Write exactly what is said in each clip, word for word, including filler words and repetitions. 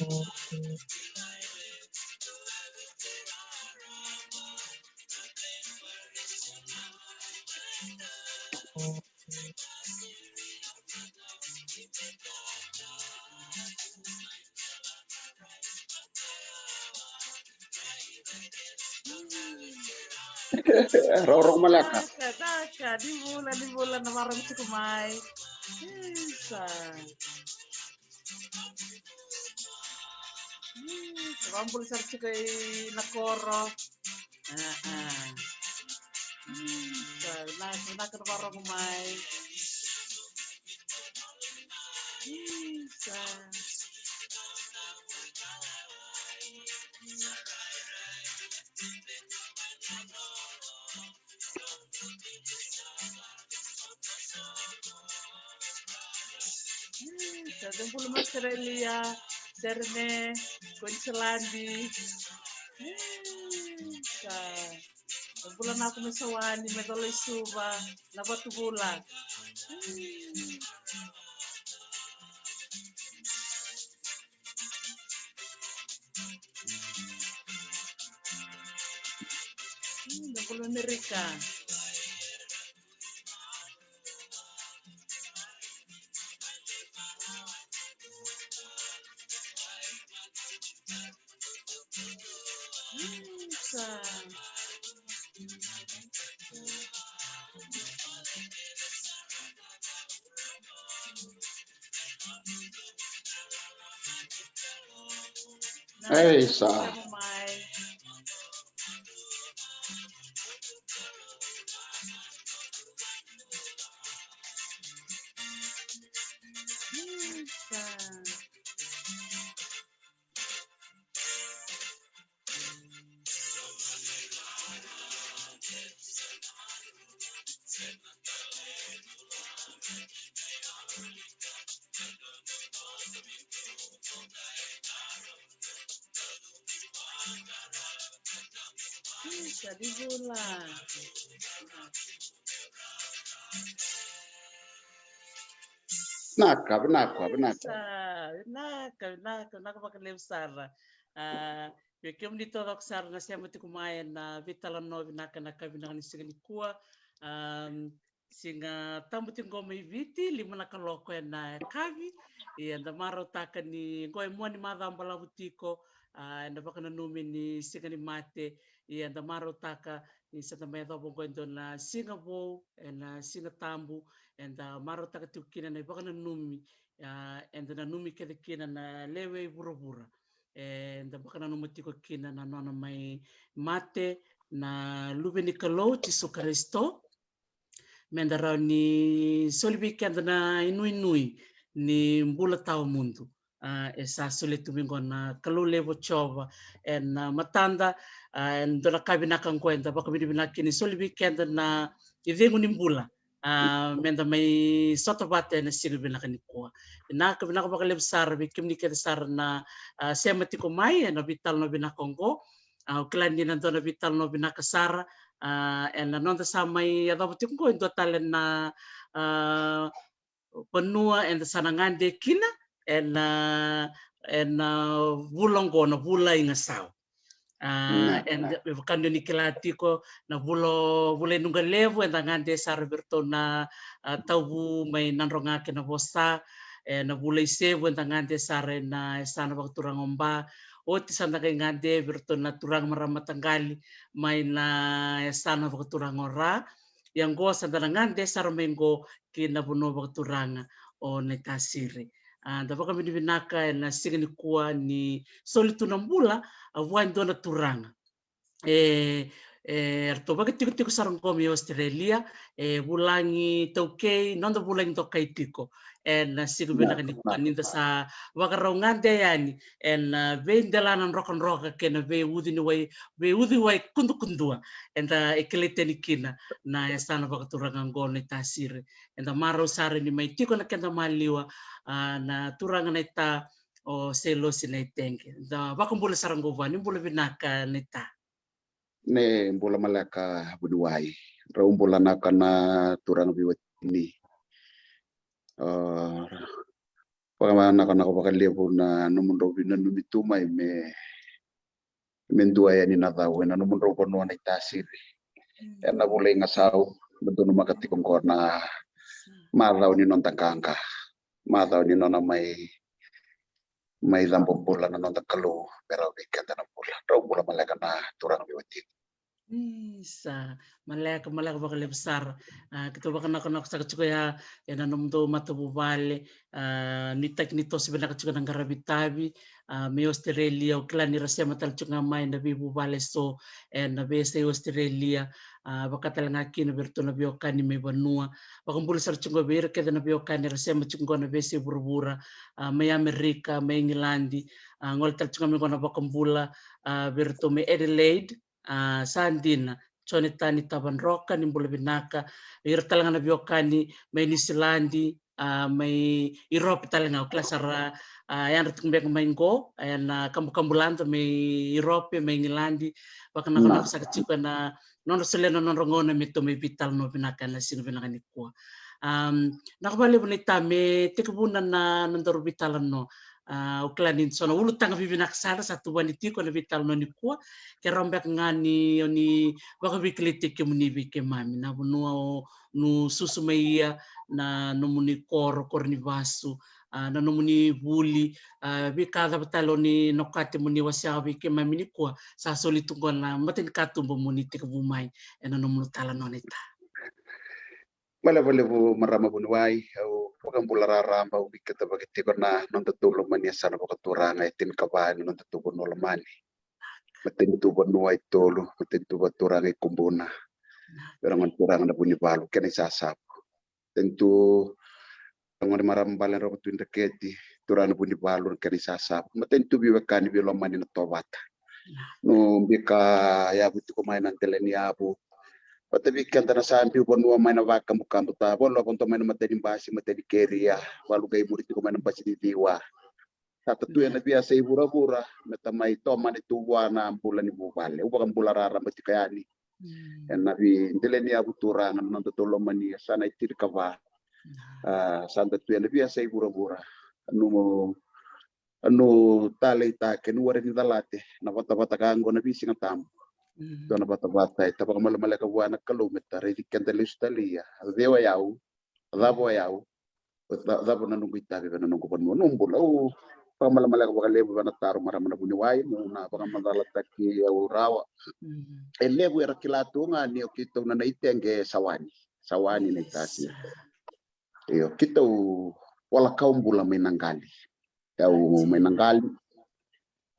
Rau, rau maleka. Daka, daka, ni bula, ni bula na marama tiko mai. Isa. Isa, vabula sara tiko i na koro. Ah, ah. Isa, vinaka, vinaka na varogo mai. Isa. Sa dou bula mai Australia, Serene, Queensland. Sa dou bula na ku me sawani me dola i Suva, na vatu bula. Dou bula Amerika. Ei, sa. Isa, ni bula. Vinaka, vinaka, vinaka. Vinaka, vinaka, vinaka vakalevu sara. Ah, vei kemuni taucoko sara na sema tiko mai ena veitalanoa vinaka na ka vinaka ni siga nikua. Ah, siga tabu tiko qo mai Viti, lima na kaloko ena yakavi. Ia eda marautaka ni qo e mua ni macawa balavu tiko, ah, eda vakananumi ni siga ni mate. Ia eda marautaka ni sa da mai yacova qo e dua na siga vou, ena siga tabu, eda marautaka tiko kina na ivakananumi, ah, eda nanumi kece kina na lewe i vuravura. Eda vakananuma tiko kina na nona mai mate na Luve ni Kalou Jisu Karisito, me da rawa ni soli vei keda na inuinui ni bula tawa mudu. Ah, e sa solia tu mai qo na Kalou levu o Jiova ena matada. Ah, e dua na ka vinaka qo eda vakavinavinaka kina ni soli vei keda na icegu ni bula. Ah, me da mai sota vata ena siga vinaka nikua. Vinaka, vinaka vakalevu sara vei kemuni kece sara na, ah, sema tiko mai ena veitalanoa vinaka qo. Ah, au kila ni na dua na veitalanoa vinaka sara, ah, ena noda sa mai yacova tiko qo e dua tale na, ah, vanua eda sa na gade kina ena, ena vula qo, na vula i Gasau. Ah, eda, e vaka ni o ni kila tiko, na vula, vula i Nuqalevu eda gade sara vei iratou na, ah, Tauvu mai Nadroga kei Navosa. Ena vula i Sevu eda gade sara ena yasana vakaturaga o Ba. Oti sa da qai gade vei iratou na turaga marama mataqali mai na yasana vakaturaga o Ra. Ia qo sa da na gade sara mai qo ki na vanua vakaturaga o Naitasiri. Ah, da vakavinavinaka ena siga nikua ni soli tu na bula, ah, vua e dua na turaga. E, e, eratou vakatikotiko sara qo mai Australia, e vulagi taukei, noda vulagi dokai tiko. Ena siga vinaka nikua ni da sa vakarau gade yani ena, ah, veidelana drokadroka kei na veiuciwai, veiuciwai kudukudua eda, e kilai tani kina na yasana vakaturaga qo Naitasiri. Eda marau sara ni mai tiko na keda maliwa, ah, na turaga naita o Seilosi Naitaqi. Da vakabula sara qo vua, ni bula vinaka naita. Ni bula maleka vuniwai. Rau bula vinaka na turaga veiwatini. Ah, vakanakonako vakalevu na nomudrau veinanumi tu mai me me dua yani na cau ena nomudrau vanua na iTasiri. Ena vula i Gasau, me donumaka tiko oqo na macawa ni noda qaqa, macawa ni nona mai mai cabo bula na noda Kalou me rawa vei keda na bula. Drau bula maleka na turaga veiwatini. Isa, maleka, maleka vakalevu sara. A, keitou vakanakonako saka tiko ya ena nomudou matavuvale, a, nuitaki ni toso vinaka tiko na qaravi tavi, a, mai Australia, au kila ni ra sema tale tiko ga mai na veivuvale eso ena veiyasai Australia, a, vaka tale ga kina vei iratou na veiwekani mai vanua. Vakabula sara tiko ga vei ira kece na veiwekani era sema tiko ga na veiyasai vuravura, a, mai Amerika, mai Igiladi, a, gole tale tiko ga mai qo na vakabula, a, vei iratou mai Adelaide, a, sa dina. Jonathan Tavadroka, ni bula vinaka. Ira tale ga na veiwekani mai Niusiladi, a, mai Irope tale ga, au kila sara, a, yadra tiko beka mai qo, ena kabukabulada mai Irope, mai Igiladi, vakanakonako saka tiko ena nodra solia na nodra gauna me tou mai veitalanoa vinaka ena siga vinaka nikua. Am, vinaka vakalevu naita, me tekivuna na, na nodaru veitalanoa. A, au kila ni so na ulutaga vivinaka sara sa tuvani tiko ena veitalanoa nikua, ke rawa beka ga ni o ni vakaveikilaitaki kemuni vei keimami, na vanua o nu susu mai ia, na nomuni koro, koro ni vasu, a, na nomuni vuli, a, veika cava tale o ni nokata mo ni wasea vei keimami nikua, sa soli tu qo na matanikatuba mo ni tekivu mai ena nomuni talanoa naita. Maleva levu marama vuniwai, au vakabula raraba, au viketavaki tiko na nodatou lomani yasana vakaturaga e tinikava ena nodatou vanua lomani. Matanitu vanua e tolu, matanitu vakaturaga i Kubuna, vei ira gone turaga na Vunivalu kei na i Sasavu. Matanitu gone marama bale na Roko Tui Dreketi, turaga na Vunivalu kei na i Sasavu. Matanitu veiwekani veilomani na Tovata. Nu bika yavu tiko mai na dela ni yavu. Vata vei keda na sa biu vanua mai na vakabukabutaka, valu a vodo mai na matani basi, matani keria, valu qai muri tiko mai na basi ni ciwa. Sa tatuya na veiyasa i vuravura me ta mai tomani tu vua na bula ni vuvale. Au vakabula raraba tiko yani ena veidela ni yavu turaga na nodatou lomani yasana e tinikava. A, sa tatuya na veiyasa i vuravura. Nu, nu taleitaka, nu ware ni calata na vatavata ka qo na veisiga tabu. Dua na vatavata e ta vakamalamaleka vua na Kalou me ta raici keda lesu tale ia. Cei o yau, cava o yau, ca-, cava na noqu itavi vei na noqu vanua, noqu bula. Au vakamalamaleka vakalevu vei na taro marama na vuniwai, meu na vakamacalataki au rawa. E levu era kila tu ga ni o keitou na Naiteqe e Sawani. Sawani na i Tasiri. Io, keitou wala kau bula mai Naqali. Au mai Naqali.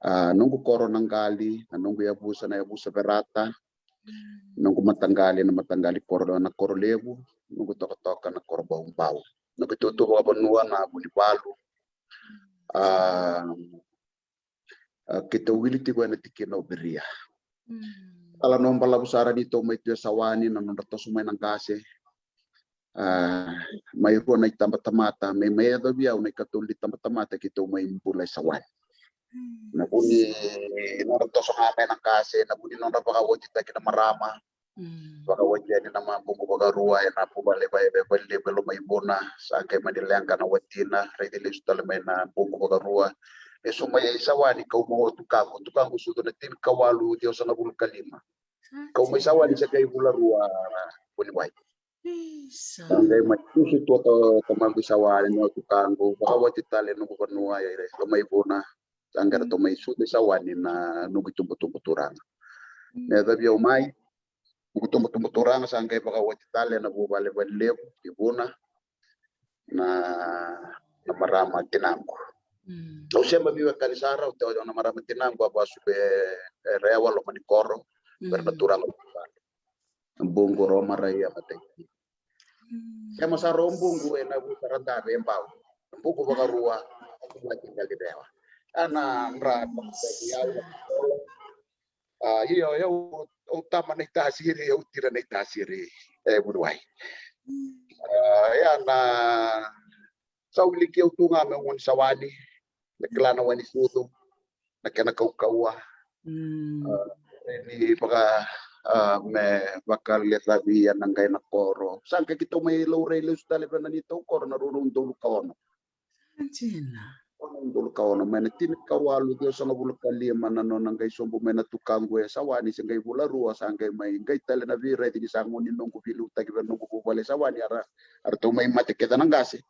A, noqu koro Naqali, na noqu yavusa na yavusa Verata. Noqu mataqali na mataqali koro na Korolevu. Noqu tokatoka na koro Baubau. Noqu itutu vakavanua na Vunivalu. A, a, keitou wili tiko ena tikina o Veria. Talanoa balavu sara ni tou mai tu e Sawani na nodra toso mai na qase. A, mai rua na itabatamata, me mai yacovi au na ikatolu ni tabatamata keitou mai bula e Sawani. Na vu ni nodra toso ga mai na qase, na vu ni nodra vakawatitaki na marama. Vakawati yani na mabuqu vakarua ena vuvale vaive valevu e Lomaivuna, sa qai mani leqa na watina, raici lesu tale mai na buqu vakarua. Lesu mai e Sawani kau mai o tukaqu, tukaqu sucu na tinikawalu ciwasagavulu ka lima. Kau mai Sawani sa qai vula rua, vuniwai. Sa qai mai susu tu o tamaqu i Sawani, na tukaqu, vakawati tale noqu vanua e Lomaivuna. Sa qai ratou mai sucu i Sawani na noqu itubutubu turaga. Me yacovi au mai, noqu itubutubu turaga sa qai vakawati tale na vuvale valevu i Vuna na, na marama tinaqu. Au sema veiwekani sara, au tewa na marama tinaqu, a vasu e, e Rewa, loma ni koro, vei ira na turaga. Na buqu Roma, Rai, a matai. Sema sara o buqu ena vuta Radave e Bau. Na buqu vakarua, a Kuwati, Qalirewa. Ana dra, a, io, io, au tama na i Tasiri, au tira na i Tasiri, e vuniwai. A, ia na, sa wiliki au tu ga meu gone Sawani, me kila na wai ni sucu, na kena kaukauwa. A, ni vaka, a, me vakalecavi ia na qai na koro. Sa qai keitou mai laurai lesu tale vei na neitou koro na rua na udolu ka ono. Dina. Ono udolu ka ono mai na tinikawalu ciwasagavulu ka lima na nona qai sobu mai na tukaqu e Sawani se qai vula rua sa qai mai qai tale na veiraici ni sa gone ni noqu veiliutaki vei na noqu vuvale e Sawani, a ra, a ratou mai mate kece na qase.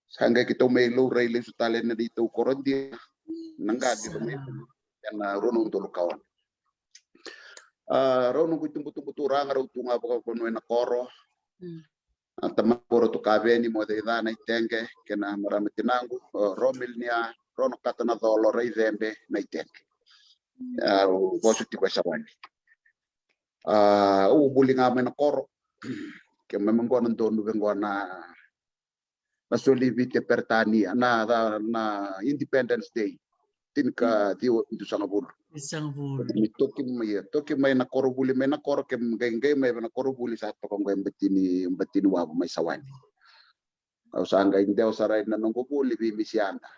Sa qai keitou mai laurai lesu tale na neitou koro dina na qase mai ena rua na udolu ka ono. A, rau noqu itubutubu turaga rau tu ga vakavanua ena koro. A tama koro tu ka veni mo cei ca na itege kei na marama tinaqu o Romel ni a rau na kata na colo rai cebe na itege. A, au vosu tiko e Sawani. A, au vuli ga mai na koro ke mai me qo na donu ve qo na na soli Viti e Peritania na, na, na Independence Day. Tinikaciwa vitusagavulu. Ni toki mai, ia toki mai na korovuli mai na koro ke qai qai mai vei na korovuli sa toka qo e Batini, Batini wavu mai Sawani. Au sa qai dewa sara na noqu vuli vei Misiada.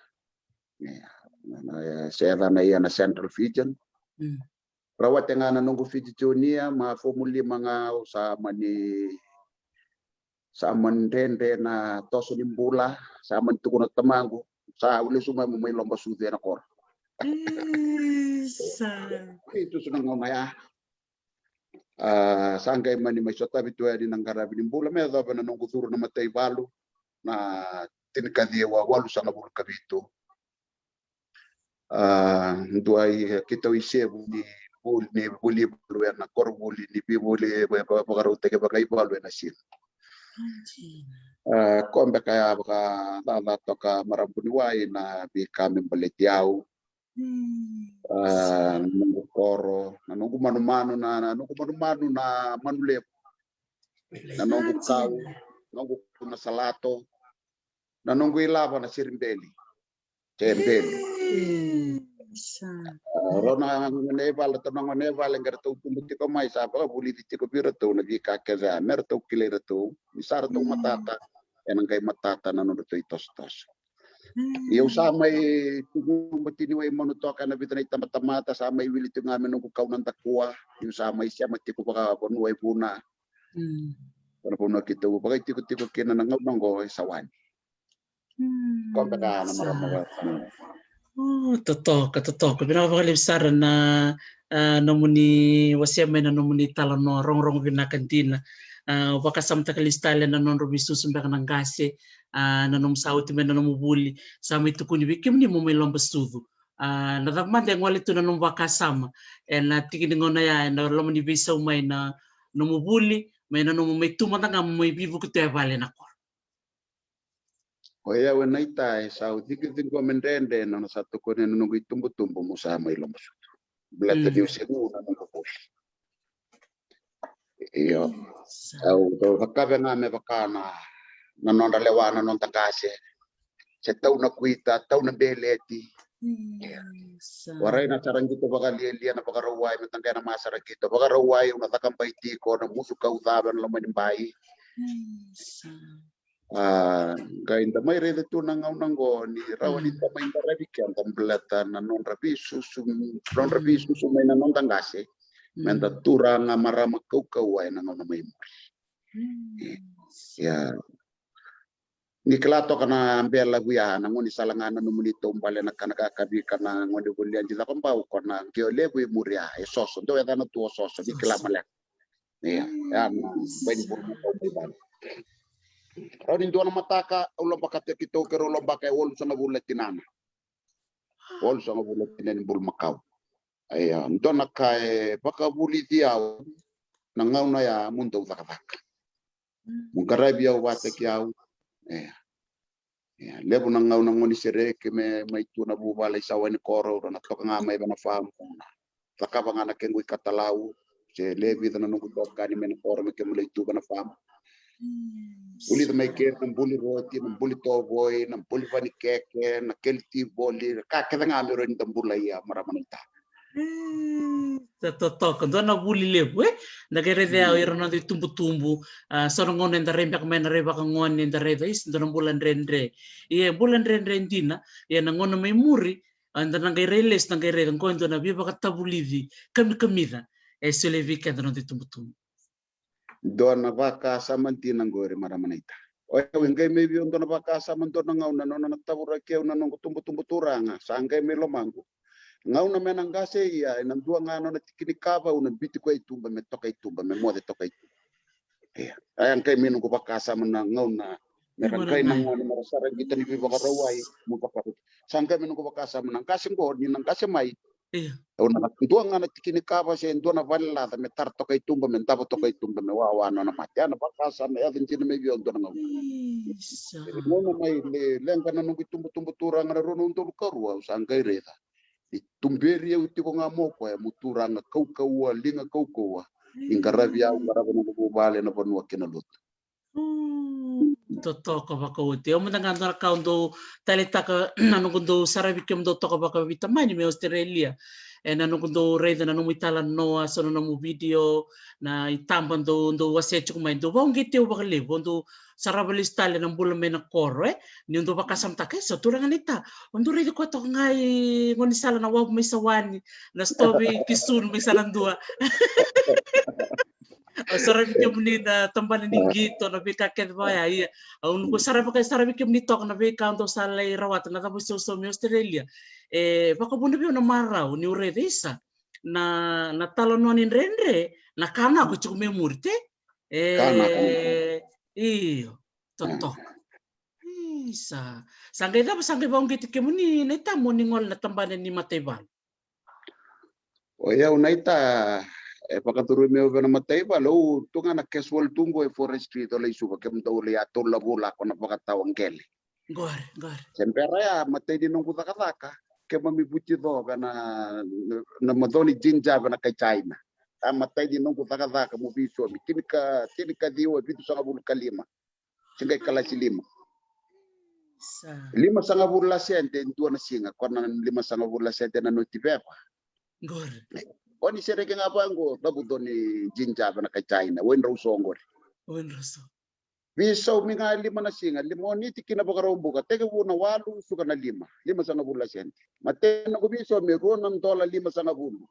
Ia, na, na, e, se yacana ia na Central Fijian. Rawate ga na noqu Fiji Junior ma fomu lima ga au sa mani sa mani dredre na toso ni bula, sa mani tukuna tamaqu, sa au lesu mai mo mai loba sucu ena koro. Isa. Itusu na gauna ya. A, sa qai mani mai sotavi tu yani na qaravi ni bula me yacova na noqu curu na mataivalu na tinikaciwa walusagavulu ka vitu. A, dua i keitou isevu ni vuli, ni vuli valu ena korovuli ni vivuli vakarautaki vakaivalu ena siga. A, ko beka ya vakacaca toka marabuniwai na veika me baleti au. A, na noqu koro, na noqu manumanu, na, na noqu manumanu na manu levu, na noqu kau, noqu kau na salato, na noqu ilava na siribeli. Tebeli. Rau na gone vale, ratou na gone vale qai ratou tubu tiko mai sa vakavulici tiko vei ratou na veika kece me ratou kilai ratou ni sa ratou matata. Ena qai matata na nodratou itosotoso. Ia au sa mai tuku Batini wai manu toka ena vica na itabatamata sa mai wili tiko ga me noqu kau na dakua. Ia au sa mai sema tiko vakavanua e Vuna. Vakavanua keitou vakaitikotiko kina na gauna oqo e Sawani. Ko beka na marama. O, totoka, totoka. Vinaka vakalevu sara na, a, nomuni wasea mai na nomuni talanoa rogorogo vinaka dina. A, au vakasamataka lesu tale na nodra veisusu beka na qase. A, na nomu sa oti mai na nomu vuli sa mai tukuni vei kemuni mo mai loba sucu. A, na cava mada e gole tu na nomu vakasama ena tiki ni gauna ya ena loma ni veisau mai na nomu vuli mai na nomu mai tu mada ga mo mai veivuke tu e vale na koro. O yau e Naita e sa au cikiciqoma dredre na nona sa tokoni ena noqu itubutubu mo sa mai loba sucu. Baleta niu se vu na noqu vuli. Io. Au, au cakava ga me vaka na, na nodra lewa na noda qase. Se tau na kuita, tau na beleti. Warai na sara qito vakalialia na vakarauwai me taqaya na masara qito vakarauwai au na cakabai tiko na musu kau cava ena loma ni bai. A, qai da mai raica tu na gauna oqo ni rawa ni da mai qaravi keda baleta na nodra veisusu, nodra veisusu mai na noda qase. Me da turaga marama kaukauwa ena gauna mai muri. Ia. Ni kila toka na bela vuya na gone sala ga na nomuni taubale na kana kakavika na gone volia di cakobau ko na qio levu e muri a e soso dou yacana tu o soso ni kila maleka. Ia, ia na bai ni bulu na kau mai vale. Rau ni dua na mataka au lobaka teki tou ke rau lobaka e walusagavulu na tinana. Walusagavulu na tinana ni bulu makau. Ia, dua na ka e vakavulici au na gauna ya mo dou cakacaka. Mo qaravi au vataki au. Ia. Ia, levu na gauna gone sereki me mai tu na vuvale i Sawani koro, rau na toka ga mai vana famu. Na cakava ga na kequ ikatalau, se levica na noqu tokani mai na koro me kemu lai tu vana famu. Vulica mai keri na buli roti, na buli tovoi, na buli vanikeke, na keli tivoli, ka kece ga me rau ni da bula ia marama na ita. Sa totoka, dua na vuli levu, e? Da qai raica au ira na noda itubutubu, a, so na gauna eda rai beka mai na rai vakagone, eda raica, isi, dua na bula dredre. Ia, bula dredre dina, ia na gauna mai muri, a, da na qai rai lesu, da qai raica, qo e dua na veivakatavulici, kamikamica, e solia vei keda na noda itubutubu. Dua na vakasama dina qori marama na ita. O yau e qai mai vei au dua na vakasama, dua na gauna na nona tavuraki au na noqu tubutubu turaga, sa qai mai lomaqu. Gauna me na qase ia, ena dua ga nona tiki ni kava au na biuti koya i tuba me toka i tuba, me moce toka i tuba. Ia, a ya qai mai noqu vakasama na gauna me ra qai na gone me ra sara qita ni veivakarauwai, mo vaka. Sa qai mai noqu vakasama na qase qo ni na qase mai. Ia. Au na dua ga na tiki ni kava se dua na vale laca me tara toka i tuba, me davo toka i tuba, me wawa nona mate. A na vakasama e yaco dina mai vei au dua na gauna. Isa. Gauna mai le, leqa na noqu itubutubu turaga na rua na udolu ka rua, au sa qai raica ni tuberi au tiko ga mo koya, mo turaga kaukauwa, liga kaukauwa. Ni qaravi au, qarava noqu vuvale na vanua kei na lotu. Mm, totoka vakaoti. Au mada ga dua na ka au dau taleitaka na noqu dau saravi kemudou toka vakaveitamani mai Australia. E na noqu dau raica na nomu italanoa, so na nomu video, na itaba dau, dau wasea tiko mai, dau vakauqeti au vakalevu, au dau sarava lesu tale na bula mai na koro, e. Niu dau vakasamataka, e, sa turaga na ita. Au dau raici koya toka ga i gaunisala na wavu mai Sawani, na sitovi Kisunu mai Saladua. Au saravi kemuni na tabana ni qito, na veika kece vaya, ia. Au noqu saravi, ka saravi kemuni toka na veika au dau sa lai rawata, na cava sausau mai Australia. E vakavuna vei au na marau niu raica isa na, na talanoa ni dredre, na ka nako tiko me muri, te? E, io, totoka. Isa. Sa qai cava, sa qai vakauqeti kemuni na ita mo ni gole na tabana ni mataivalu? O yau na ita, e vakacurumi au vei na mataivalu, au tu ga na casual tu qo e forestry, Colo-i-Suva, kemudou lai a tolu na vula ko na vakatawa qele. Qori, qori. Se bera ya, matai ni noqu cakacaka, keimami vuti co vei na, na maco ni jinja vei na kai China. A matai ni noqu cakacaka mo veisomi, tinikaciwa, tinikaciwa, vitusagavulu ka lima. Se qai kalasi lima. Sa. Limasagavulu na sede e dua na siga, ko na limasagavulu na sede na noti veva. Qori. O ni sereki ga vaqo, cavuco ni jinja vei na kai China, o idrau so qori. O idrau so. Veisaumi ga lima na siga, lima o ni tikina Vakaraubuka, tekivu na walu, suka na lima, limasagavulu na sede. Matai noqu veisaumi e rua na dola limasagavulu.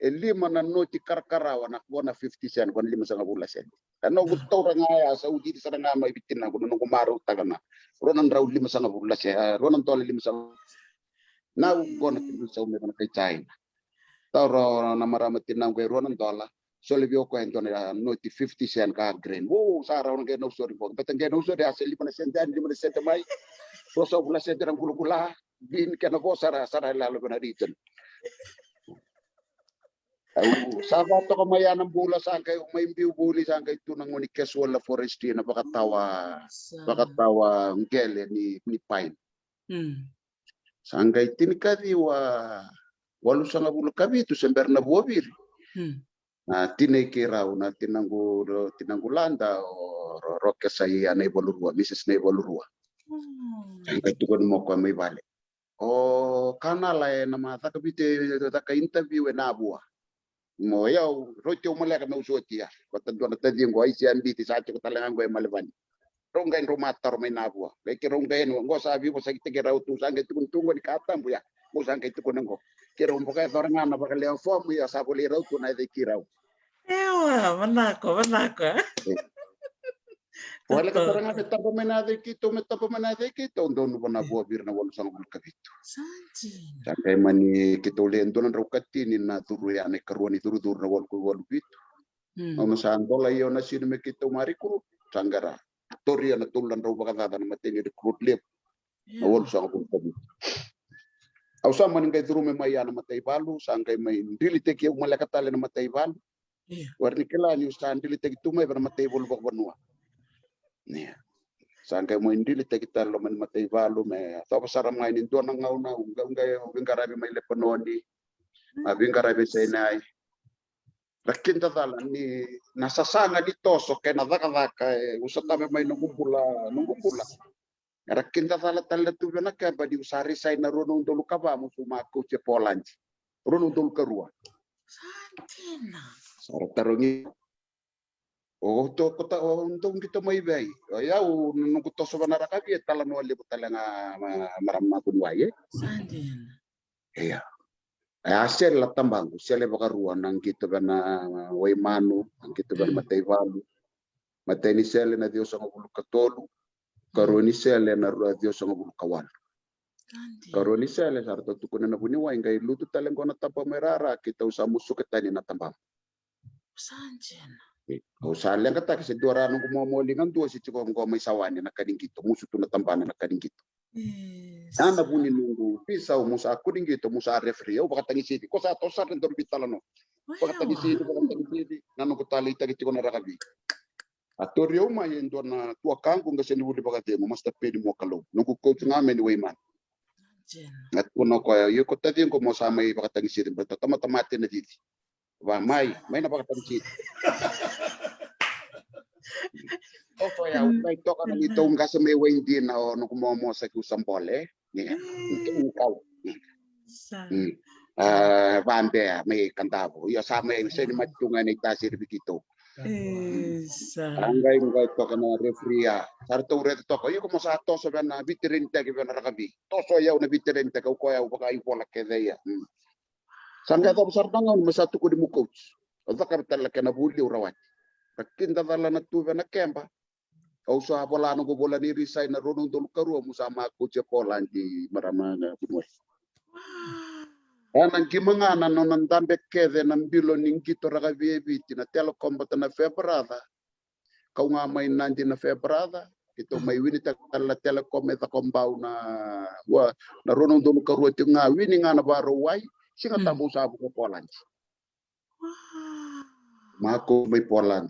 E lima na noti karakarawa na ko na fifty cent, ko na limasagavulu na sede. Ka noqu taura ga ya, sa ucidi sara ga mai vei tinaqu, na noqu marautaka na rua na drau limasagavulu na sede, a, rua na dola limasagavulu. Na u qo na kena veisaumi vei na kai China. Taura na marama tinaqu e rua na dola. Soli vei o koya e dua na noti fifty cent ka grain. Wo, sa rawa na qai nausori qo. Beta qai nausori a se lima na sede yani, lima na sede mai. Ruasagavulu na sede na qulaqula. Vin kena vo sara, sara lalo vei na region. Au sa va toka mai ya na bula, sa qai mai biu vuli, sa qai tu na gone casual na forestry, na vakatawa, vakatawa qele ni, ni pine. Sa qai tinikaciwa walusagavulu ka vitu se bera na vuaviri. Na tinai keirau, na tinaqu, tinaqu lada o Ro-, Rokesa, ia Naivalurua, Mrs Naivalurua. Sa qai tukuni mo koya mai vale. O Kanala e na ma caka viti, caka interview e Navua. Mo yau, rauti au maleka meu soti ya. Vata dua na taciqu, Aisi Abiti, sa tiko tale ga qo e Malevani. Rau qai drau mataro mai Navua. Qai keirau qai yani, qo sa veivosakitaki rau tu, sa qai tukuni tu qo ni ka tabu ya. Qo sa qai tukuni qo. Keirau vakayacora ga na vakalewa fomu ya, sa volai rau tu na yaca i keirau. Ewa, manako, manako. Voleka sara ga me taba mai na yaca i keitou, me taba mai na yaca i keitou, donu vua na vuaviri na walusagavulu ka vitu. Sa dina. Sa qai mani keitou le dua na drau ka tini na curu ya, na ikarua ni curucuru na walu ka walu vitu. Au na sa dola ia au na sinu me keitou ma recruit, sa qai ra toria na tolu na drau vakacaca na matai ni recruit levu. Na walusagavulu ka vitu. Au sa mani qai curumi mai ya na mataivalu, sa qai mai drilitaki au maleka tale na mataivalu. Ia. Wara ni kila niu sa drilitaki tu mai vei na mataivalu vakavanua. Ia. Sa qai mai drilitaki tale loma ni mataivalu me yacova sara mai ni dua na gauna, au qai, au qai, au veiqaravi mai Lepanoni. A veiqaravi e Sainai. Ra kidacala ni na sasaga ni toso kei na cakacaka e usatave mai noqu bula, noqu bula. Era kidacala tale na tu vei na keba niu sa resign na rua na udolu ka va mo su ma kauti e Poland. Rua na udolu ka rua. Sa dina. Sa ra tarogi. O to, ko ta, o dou qito mai vei? O yau, noqu toso vana rakavi e talanoa levu tale ga ma, marama vuniwai, e? Sa dina. Ia. E a sele na tabaqu, sele vakarua, na qito vei na Waimanu, na qito vei na mataivalu. Matai ni sele na ciwasagavulu ka tolu, Karua ni sele na rua ciwasagavulu ka walu. Karua ni sele sa ratou tukuna na vuniwai, qai lutu tale qo na taba mai rara, keitou sa musuka tani na taba. Au sa leqataki se dua ra noqu momo liga dua se tiko qo mai sawani na ka ni qito, musu tu na tabana na ka ni qito. A na vu ni noqu pisau, mo sa kua ni qito, mo sa referee, au vakatagisici, ko sa toso sara na daru veitalanoa. Vakatagisici, vakatagisici, na noqu taleitaki tiko na rakavi. A tori au mai e dua na tuakaqu qai seni vuli vakacegu, Master Peni Mokalou. Noqu coach ga mai ni Waimana. A tukuna o koya, io ko taciqu mo sa mai vakatagisici, baleta tamata mate na cici. Va mai, mai na vakatagisici. Toso ya, au mai toka na neitou qase mai Waidina o noqu momo sa kiu sa bole. Ia. Kau. Vabea mai Kadavu. Io sa mai seni mati tu ga na itasiri vei keitou. A qai qai toka na referee ya. Sa ratou raica toka. Io ko mo sa toso vei na veteran taki vei na rakavi. Toso yau na veteran taki, au koya au vakaivola kece ia. Sa qai yacova sara na gauna me sa tukuni mo coach. Au cakava tale na kena vuli au rawati. Ka kidacala na tu vei na keba. Au sa vola noqu vola ni resign na rua na udolu ka rua, mo sa ma coach e Poland, marama na vuniwai. E na qima ga na nona dabe kece na bilo ni qito rakavi e Viti, na Telecom vata na Farebrother. Kau ga mai Nadi na Farebrother, keitou mai winitaka tale na Telecom e Cakobau na, ua, na rua na udolu ka rua tiko ga, wini ga na Vakarauwai, Siga Tabu au sa vuka Poland. Ma coach mai Poland.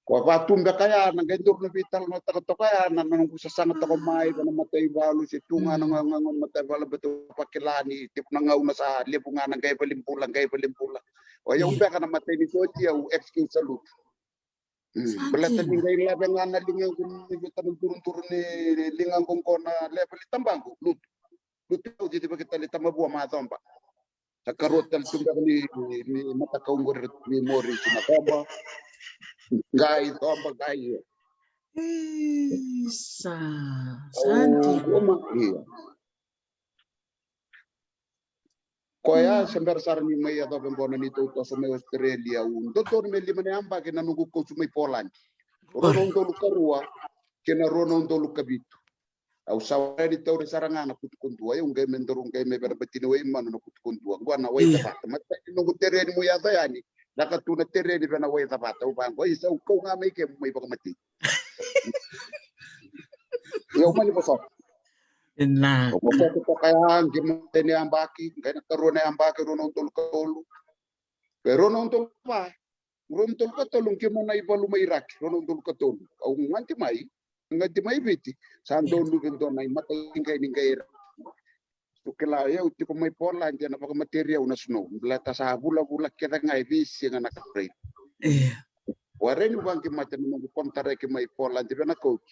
Ko a vatu beka ya na qai duru na veitalanoataka toka ya na noqu sasaga toka mai vei na mataivalu se tu ga na gauna mataivalu, beta vakila ni tevu na gauna sa levu ga na qai valenibula, qai valenibula. O yau beka na matai ni coach au excuse a lutu. Baleta ni qai lave ga na ligaqu ni veta na duruduru ni ligaqu qo na level i tabaqu, lutu. Lutu au cici vaki tale Tamavua, Macoba. Sa karua tale tu beka ni, ni matakau qori ni Morris na Coba. Qai Coba, qai ia. Isa, sa dina. Ia. Koya se bera sara ni mai yacova qo na neitou toso mai Australia, au dodonu me lima na yabaki na noqu coach mai Poland. Rua na udolu ka rua kei na rua na udolu ka vitu. Au sa warai ni tauri sara ga na kutukudua, au qai me daru qai me vei na bati ni Waimanu na kutukudua. Qo na Waicavata. Matai ni noqu tereni mo yaco yani, lako tu na tereni vei na Waicavata. Au vaqo, isa, au kau ga mai ke mo mai vakamatei. Ia au mani vosota. Au vosota toka ya, qai matai ni yabaki, qai na karua na yabaki, rua na udolu ka tolu. Qai rua na udolu ka va. Rua na udolu ka tolu, qai mo na ivalu mai Iraki, rua na udolu ka tolu. Au gadi mai, gadi mai Viti, sa donu vei dua na imatai qai ni qai Iraki. Su kila, au tiko mai Poland, ena vakamateri au na snow. Baleta sa vulavula kece ga e veisiga na karai. Warai ni vaqi mate na noqu kontaraki mai Poland vei na coach.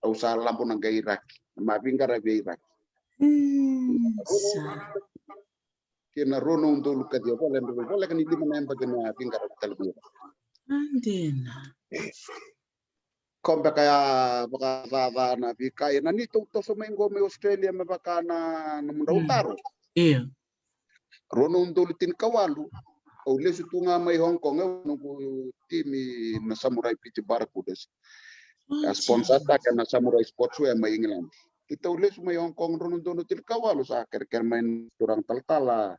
Au sa labo na qai Iraki, ma veiqaravi e Iraki. Kei na rua na udolu ka ciwa, voleka ni lima na yabaki na veiqaravi tale mai. Dina. Ko beka ya vakacaca na veika ena neitou toso mai qo mai Australia me vaka na nomudrau taro. Io. Rua na udolu tinikawalu, au lesu tu ga mai Hong Kong, au noqu timi na Samurai Beach Barracudas. A sponsor taka na Samurai Sportswear mai England. Keitou lesu mai Hong Kong rua na udolu tinikawalu, sa kerekere mai na turaga talatala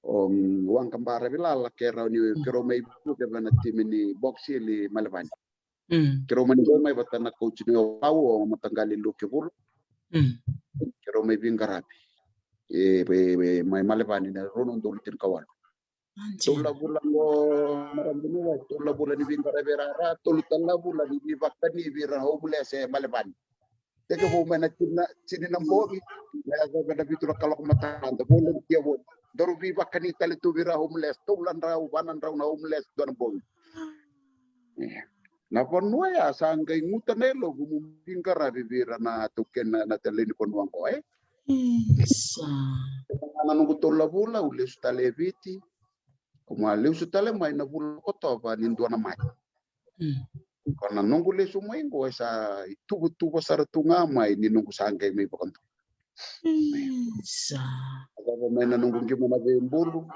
o Waqa Baravilala, keirau ni, keirau mai vuke vei na timi ni Box Hill i Melevani. Keirau mani qai mai vata na coach ni Ovalau, o Mataqali Lukevulu. Keirau mai veiqaravi e, e, e mai Melevani na rua na udolu tinikawalu. Tou lavula qo, marama ni wai, tou lavula ni veiqaravi rara, tou lavula ni veivakani vei ira na homeless e Melevani. Tekivu mai na tini na, tini na bogi, me yacova na vitu na kaloko mataka, da volunteer voli. Daru veivakani tale tu vei ira homeless, tolu na drau, va na drau na homeless dua na bogi. Ia. Na vanua ya sa qai guta na yaloqu meu veiqaravi vei ira na taukena na, na taleni vanua qo, e? Isa. Na noqu tou lavula, au lesu tale e Viti. Au mai lesu tale mai na vula o Okotova ni dua na mai. Ko na noqu lesu mai qo e sa ituvatuva sara tu ga mai ni noqu sa qai mai vakadua. Isa. Yacova mai na noqu qima na veibulu.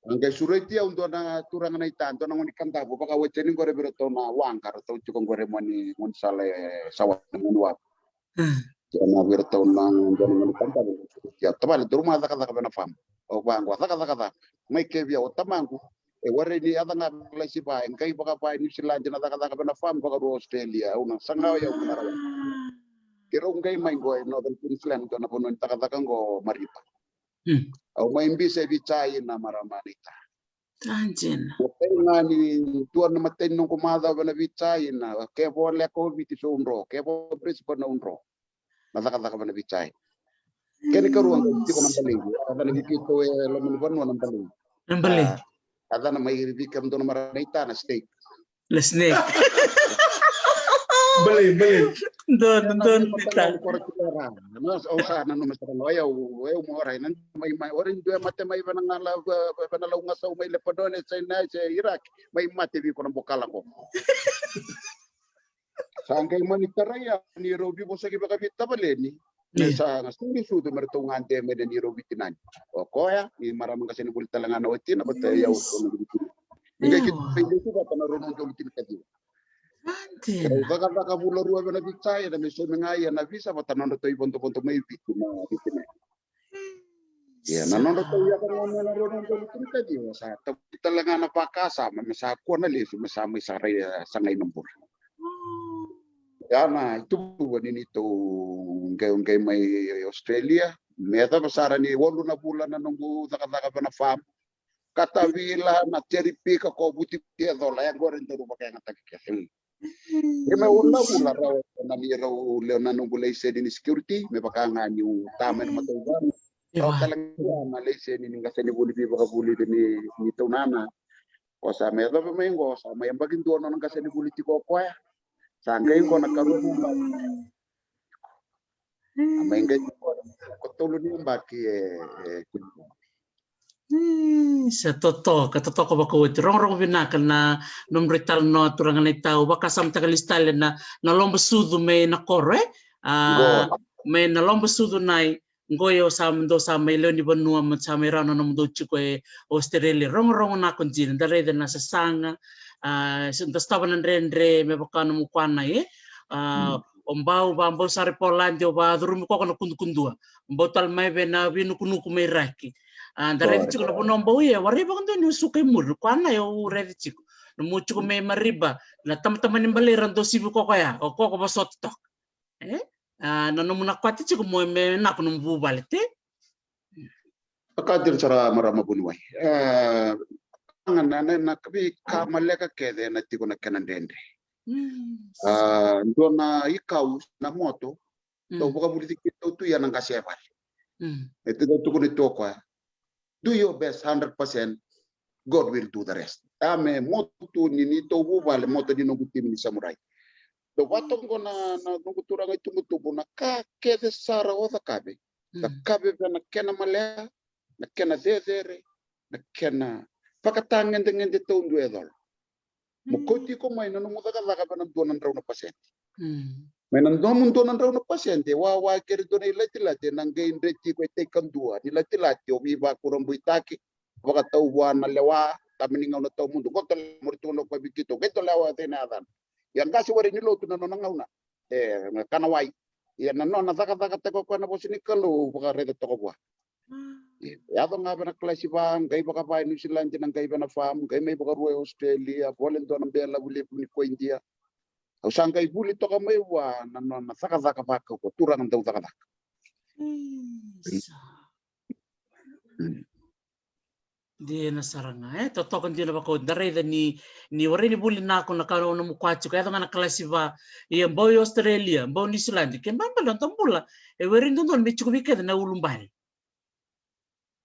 A qai sureti au dua na turaga na ita, dua na gone ni Kadavu, vakawaiteni qore vei iratou na waqa ratou tiko qore mai na gaunisala e Sawa, na gone ni waqa. Dua na vei iratou na, dua na gone ni Kadavu, sureti au. Tavale, daru mai cakacaka vei na farm. Au vaqo, cakacaka cava? Mai kaya vei au o tamaqu, e warai ni yaca ga vei Kalaisiva, e qai vakava e Niusiladi na cakacaka vei na farm, vakarua Australia, au na saga o yau na rawa. Keirau qai mai qo e Northern Queensland, dua na vanua ni cakacaka qo Mareeba. Au mai biuta e Vica, ina marama na ita. Dina. Matai ga ni dua na matai ni noqu macawa vei na Vica, ina ke voleka o Viti, so au dro, ke vo Brisbane, au dro. Na cakacaka vei na Vica. Kena ikarua, qai tiko na balegi. A yacana vei keitou e loma ni vanua na balegi. Na balegi. A yacana mai vei kemudou na marama na ita na snake. Na snake. Balei, balei. Donu, donu, mataqali. Kora tu ra. Mas, au sa nanuma sara ga, o yau, o yau mo rai, na mai, mai, ora ni dua e mate mai vei na gala, vei na lau gasau mai Lepanoni, Sainai, se Iraki, mai mate vei iko na bokala qo. Sa qai mani tarai au ni rau veivosaki vakavitavaleni. Me sa ga suri sucu me ratou gade mai na neirau veitinani. O koya, ni marama qasenivuli tale ga na watina, vata yau. Ni qai keitou lesu vata na rua na udolu tinikaciwa. Rau cakacaka vula rua vei na Vica, ena me saumi ga ia na visa vata na nodratou ivodovodo mai Viti na veitinani. Ia, na nodratou yaco ga mai na rua na udolu tinikaciwa, sa tavuti tale ga na vakasama me sa kua na lesu, me sa mai sarai, e, sagai na bula. Ia na itubuva ni neitou qai, qai mai Australia, me yacova sara ni walu na vula na noqu cakacaka vei na farm. Katavila, na cherry picker, kovuti, e cola, e qori daru vakayagataki kece. E mai walu na vula rawa na neirau lewe na noqu laiseni ni security, me vaka ga niu ta mai na matauvalu. Rawa tale ga na laiseni ni qasenivuli veivakavuvuli ni, ni taunana. Ko sa mai yacova mai qo, sa mai yabaki dua nona qasenivuli tiko o koya. Sa qai qo na karua ni yabaki. A mai qai tiko ko tolu ni yabaki e, e, Queen. Ii, sa totoka, totoka vakaoti. Rogorogo vinaka na nomudrau italanoa, turaga na itau, vakasamataka lesu tale na, na loba sucu mai na koro, e? A, mai na loba sucu na i, qo o sa, dou sa mai lewe ni vanua, ma sa mai rawa na nomudou tiko e Australia. Rogorogo na ko dina, da raica na sasaga, a, da sotava na dredre, me vaka nomu kwana, e? A, o bau, va bau sara i Poladi, o va curumi koya na kudukudua. Bau tale mai vei na veinukunuku mai Iraki. A, da raica tiko na vanua bau ia, warai vakadua niu suka i muri, koya na au raica tiko. Nomu tiko mai Mareeba, na tamatama ni balei ra dau sivi koya, o koya vosota toka. E? A, na nomu na kwati tiko mo me nako nomu vuvale, te? Ka dina sara marama vuniwai. E, na, na, na veika maleka kece ena tiko na kena dredre. A, dua na ikau na moto, Tou vakavulici keitou tu ia na qase e vale. E te dau tukuni tu o koya, do your best hundred percent, God will do the rest. A me moto tu ni neitou vuvale, moto ni noqu timi ni samurai. Dou vatoqo na, na noqu turaga itubutubu, na ka kece sara o cakave, cakave vei na kena malea, na kena cecere, na kena vakatagedegede taudua e colo. Mo kauti iko mai na nomu cakacaka vei na dua na drau na pasede. Mai na nomu dua na drau na pasede, wawa kere dua na ilatilati, na qai dreti iko e teikadua ni latilati, o veivakurabuitaki, vakatau vua na lewa, tama ni gauna tawamudu, qo tale mo ri tukuna o koya vei keitou, qai tole lewa cei na yacana. Ia qase wari ni lotu na nona gauna. E, kana wai. Ia na nona cakacakataka o koya na vosa ni Kalou, vakaraica toka vua. E yaco ga vei na kalasi va, qai vakava e Niusiladi, na qai vei na fam, qai mai vakarua e Australia, vole dua na belavu levu ni ko Idia. Au sa qai vuli toka mai vua na nona cakacaka vakaukaua, turaga dau cakacaka. Dina sara ga, e, totoka dina vakauti. Da raica ni, ni warai ni vuli nako na ka o nomu kwati tiko, e yaco ga na kalasi va, ia bau i Australia, bau Niusiladi, ke bau bale na noda bula, e warai dodonu me tiko vei keda na ulubale.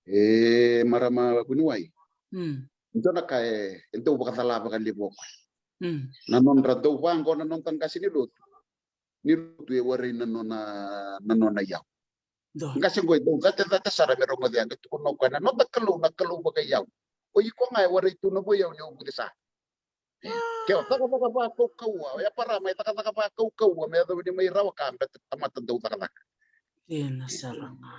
E marama vuniwai. Dua na ka e, e dau vakacala vakalevu o koya. Na nodra dau vaqo na noda qase ni lotu. Ni lotu e warai na nona, na nona iyau. Qase qo e dau catecate sara me rogoci, a qai tukuna o koya na noda Kalou na Kalou vakaiyau. O iko ga e warai tu na vakaiyau ni o vucesa. Ke o cakacaka vakaukaua, o Eparama e cakacaka vakaukaua me yacova ni mai rawa ka beta tamata dau cakacaka. Dina sara ga.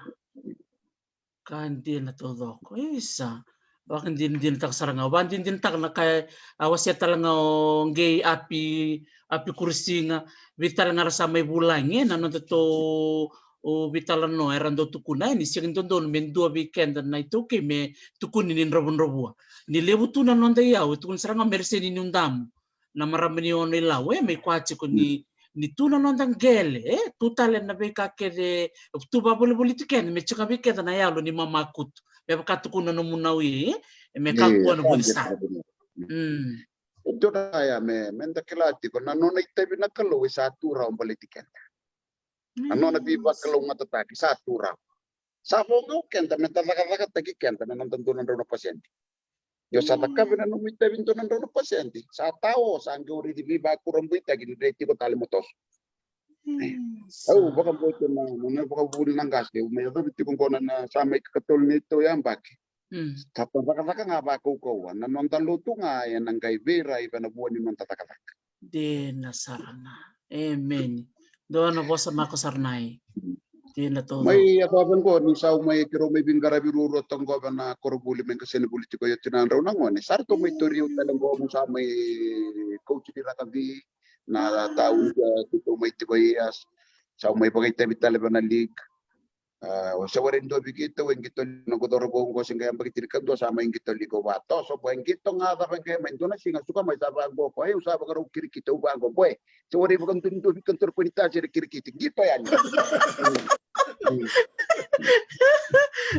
Ka dina taucoko, isa. Vakadinadinataka sara ga, au vakadinadinataka na ka a wasea tale ga o Qei Api, Api Kurisiga, vei tale ga ra sa mai vulagi ena noda tou veitalanoa era dau tukuna yani, sega ni dodonu me dua vei keda na iTaukei me tukuni ni dravudravua. Ni levu tu na noda iyau e tukuni sara ga me ra sega ni nudamu. Na marama ni Ono-i-Lau e mai kua tiko ni, ni tu na noda qele, e tu tale na veika kece, tu vavolivoliti keda me tiko vei keda na yalo ni mamakutu. Me vaka tukuna nomu nau i, e me kakua na vuli sa. Mm. E dua na ya me, me da kila tiko na nona itavi na Kalou e sa tu rawa baleti keda. Na nona veivakalougatataki sa tu rawa. Sa vo ga o keda me da cakacakataki keda na noda dua na drau na pasede. Io sa cakava na nomu itavi dua na drau na pasede. Sa tao, sa qai o raici veivakurabuitaki ni dre tiko tale mo toso. Au vakabauta na, na, na vakavuvuli na qase, au mai yacovi tiko qo na, na sa mai kakatolu ni tou yabaki. Sa ta cakacaka ga vakaukauwa, na noda lotu ga ena qai veirai vena vua ni noda cakacaka. Dina sara ga. Emeni. Dua na vosa mako sara nai. Dina taucoko. Mai yacova qo ni sa mai keirau mai veiqaravi ruarua toka qo vena koronivuli mai qasenivuli tiko i oti na drau na gone. Sa ratou mai tori au tale qo, au sa mai kauti ni rakavi na tau keitou mai tiko i as. Sa mai vakaitavi tale vena league. A, o se warai dua vei keitou e qito na qo cauravou qo se qai yabaki tinikadua sa mai qito league, au vatoso, boy, qito ga cava qai mai dua na siga suka mai sa vaqo ko, e, au sa vakarau kirikiti, au vaqo, boy. Se warai vakadua ni dua vei keitou ko ni tasi era kirikiti, qito yani.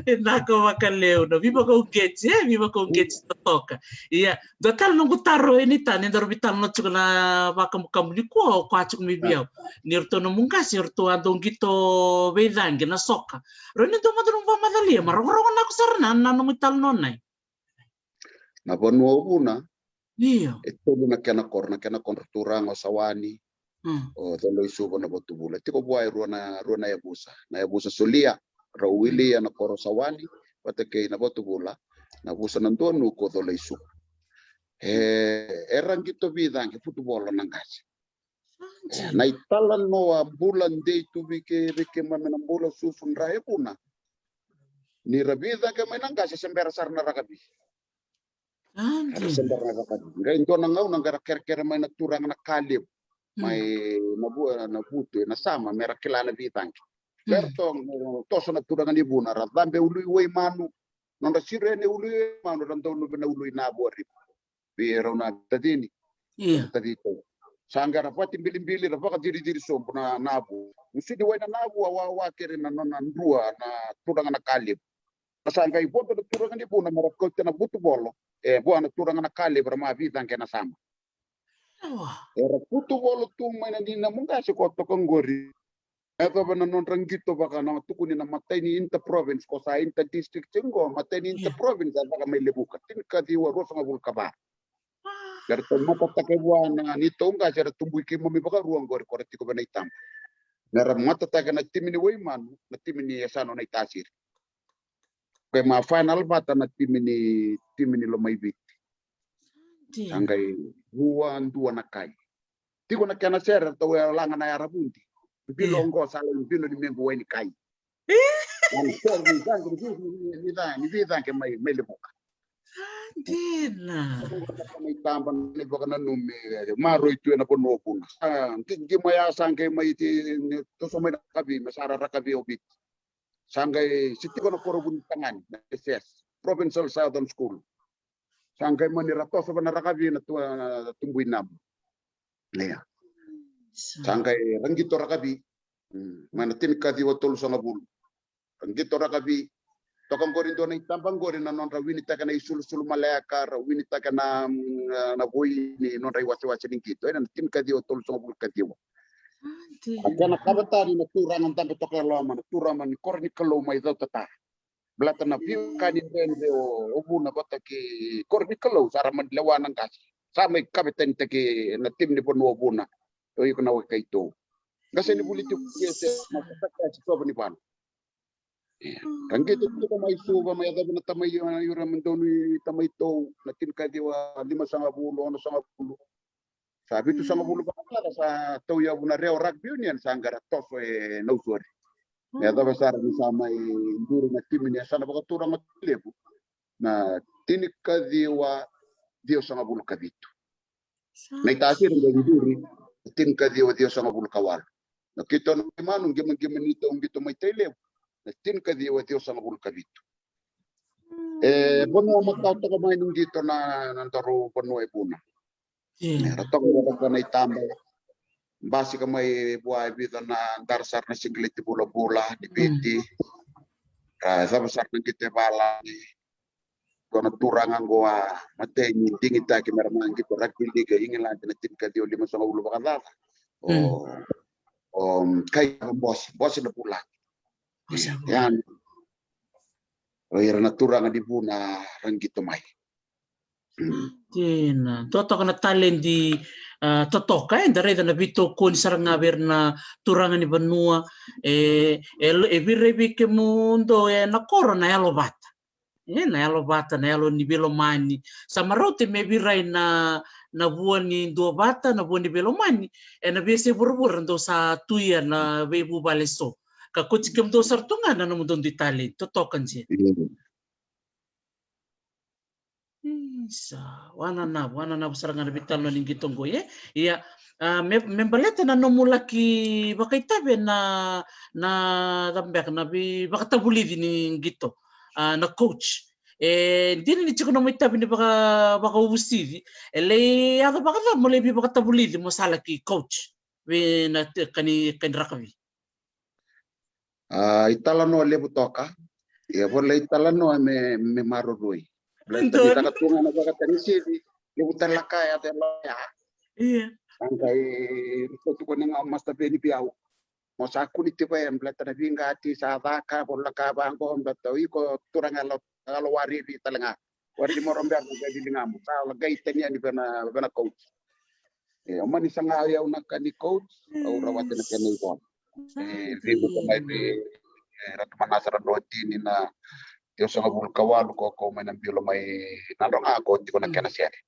E naka vakalevu na veivakauqeti, e, veivakauqeti totoka. Ia, dua tale noqu taro e ni tani, daru veitalanoa tiko na vakamukamu nikua, o koya tiko mai vei au. Ni ratou nomu qase, ratou a dau qito veicaqe na soka. Rau ni dua mada nomu vakamacalia, ma rogorogo nako sara na, na nomu italanoa nai. Na vanua o Vuna, io, e tolu na kena koro, na kena kodra turaga o Sawani, o Coloisuva, na Vatuvula. Tiko vua e rua na, rua na yavusa. Na yavusa solia, rau wilia na koro Sawani vata kei na Vatuvula, na vusa na dua nuku o Coloisuva. E, era qito veicaqe, futuvolo na qase. E, na italanoa bula dei tu vei ke, vei keimami na bula susu dra e Vuna. Ni ra veicaqe mai na qase se bera sara na rakavi. Era se bera na rakavi. Qai dua na gauna qai ra kerekere mai na turaga na Kalevu. Mai na vu, na Vutu, na Sama, me ra kila na veicaqe. Qai ra to, toso na turaga ni Vuna, ra cabe Ulu-i-Waimanu. Nodra siro yani Ulu-i-Waimanu, ra dau luve na Ulu-i-Navua River. Vei rau na tacini. Io. Tacitau. Sa qai ra vatibilibili, ra vakaciriciri sobu na Navu. Usini wai na Navu, a wawa kere na nona drua na turaga na Kalevu. Sa qai vodo na turaga ni Vuna me ra kauta na vutuvolo. E vua na turaga na Kalevu ra ma veicaqe na Sama. Era vutuvolo tu mai na ni na mu qase ko toka qori. E yacova na nodra qito vaka na tukuni na matai ni inter-province, ko sa inter-district tiko qo, matai ni inter-province a caka mai Levuka, tinikaciwa ruasagavulu ka va. Eratou matataka vua na neitou qase era tubui keimami vakarua qori ko ra tiko vei na itaba. Me ra matataka na timi ni Waimanu, na timi ni Yasana o Naitasiri. Qai ma final vata na timi ni, timi ni Lomaiviti. Sa qai rua dua na kai. Tiko na kena sere, ratou e laga na yara vudi. Bilo qo sa lai bilo ni mequ wai ni kai. Ni veicaqe mai, mai Levuka. Dina. Mai taba ni vakananumi, maroroi tu ena vanua o Vuna. Sa qi, qi mai a sa qai mai ti, toso mai na rakavi, me sa ra rakavi o Viti. Sa qai se tiko na koro Vunitagane, na S S, Provincial Southern School. Sa qai mani ra toso vei na rakavi na tu, tubui namu. Ia. Sa qai ra qito rakavi. Mai na tinikaciwa tolusagavulu. Ra qito rakavi. Toka qori dua na itaba qori na nodra winitaka na isulusulu maleka, ra winitaka na, na voi ni nodra iwasewase ni qito. Ena tinikaciwa tolusagavulu kaciwa. A kena kavetani na turaga dabe toka e loma, na turaga ni koro ni Kalou mai Cautata. Baleta na veiwekani dredre o, o Vuna vata kei koro ni Kalou, sa ra mani lewa na qase. Sa mai kavetanitaki na timi ni vanua o Vuna. O iko na wekaitou. Qasenivuli tiko ke se na katakasi sova ni vana. Ka qito tiko mai Suva, mai yacovi na tamai, ira me donu i tamai tou, na tinikaciwa limasagavulu, onosagavulu. Sa vitusagavulu vakacaca sa tauyavu na Rewa Rugby Union, sa qai ra toso e Nausori. Me yacova sara ni sa mai duri na timi ni yasana vakaturaga o Tailevu. Na tinikaciwa ciwasagavulu ka vitu. Na itasiri qo e duri, tinikaciwa ciwasagavulu ka walu. Na keitou na Waimanu, qimaqima ni tou qito mai Tailevu, na tinikaciwa ciwasagavulu ka vitu. E vanua makawa toka mai ni qito na, na daru vanua e vuna. E, ra toka vata na itaba. Basika mai vua e vica na dara sara na sigileti vulavula ni Viti. Ra cava sara na qito e valagi. Ko na turaga qo a mateni digitaki me ra maqito rugby league e Igiladi na tinikaciwa limasagavulu vakacaca. O, o, kai bose, bose na vulagi. Ia, o ira na turaga ni vuna ra qito mai. Dina. Totoka na taledi, a, totoka, e, da raica na veitokoni sara ga vei ira na turaga ni vanua, e, e, e vei ira, vei kemudou, e, na koro na yalovata. E, na yalovata, na yalo ni veilomani. Sa marau te me virai na, na vua ni duavata, na vua ni veilomani, e, na veiyasai vuravura dou sa tuia na veivuvale so. Ka koti kemudou sara tu ga na nomudou dui taledi, totoka je. Isa, wananavu, wananavu sara ga na veitalanoa ni qito qo, e? Ia, a, me, me baleta na nomu laki vakaitavi na, na cava beka, na veivakatavulici ni qito, a, na coach. E dina ni tiko nomu itavi ni vaka, vakauvusici, e lai yaco vakacava mo lai veivakatavulici mo sa laki coach vei na te, kani, kani rakavi? A, italanoa levu toka. Ia, volai italanoa me, me maroroi. Baleta ni caka tu ga na vakatanisili, levu tale na ka e yaco e loya. Ia. Sa qai ripoti ko ni ga o Master Veni vei au. Mo sa kuni tiko e, baleta na viqati sa caka, volai ka vaqo, baleta o iko turaga yalo, yalo warivi tale ga. Wari ni moro bera na qai liligamu. Sa qai tani yani vei na, vei na coach. E, o mani saga au na ka ni coach, au rawata na kena ivola. E, vivuka mai vei, e, Ratu Manasa Radrotini na ciwasagavulu ka walu ko, ko mai na bilo mai Nadroga ko tiko na kena sere.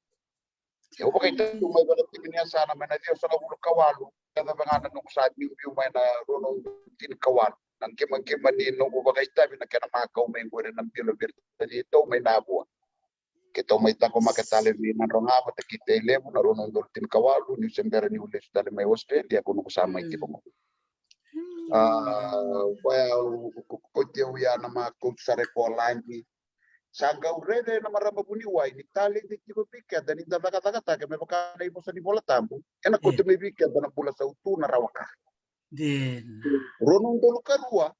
E, au vakaitavi mai vei na timi ni yasana mai na ciwasagavulu ka walu. Keda vega na noqu sa biubiu mai na rua na udolu tinikawalu. Na qimaqima ni noqu vakaitavi na kena makau mai qori na bilo vei iratou mai Navua. Keitou mai taqomaka tale vei Nadroga vata kei Tailevu na rua na udolu tinikawalu, niu se bera niu lesu tale mai Australia, ko noqu sa mai tiko qo. A, koya au, ko, ko, ko tei au ya na ma coach sara e Poladi. Sa qau raica na marama vuniwai ni taledi tiko vei keda ni da cakacakataka me vaka na ivosa ni Vola Tabu. Ena kauta mai vei keda na bula sautu na rawa ka. Dina. Rua na udolu ka rua,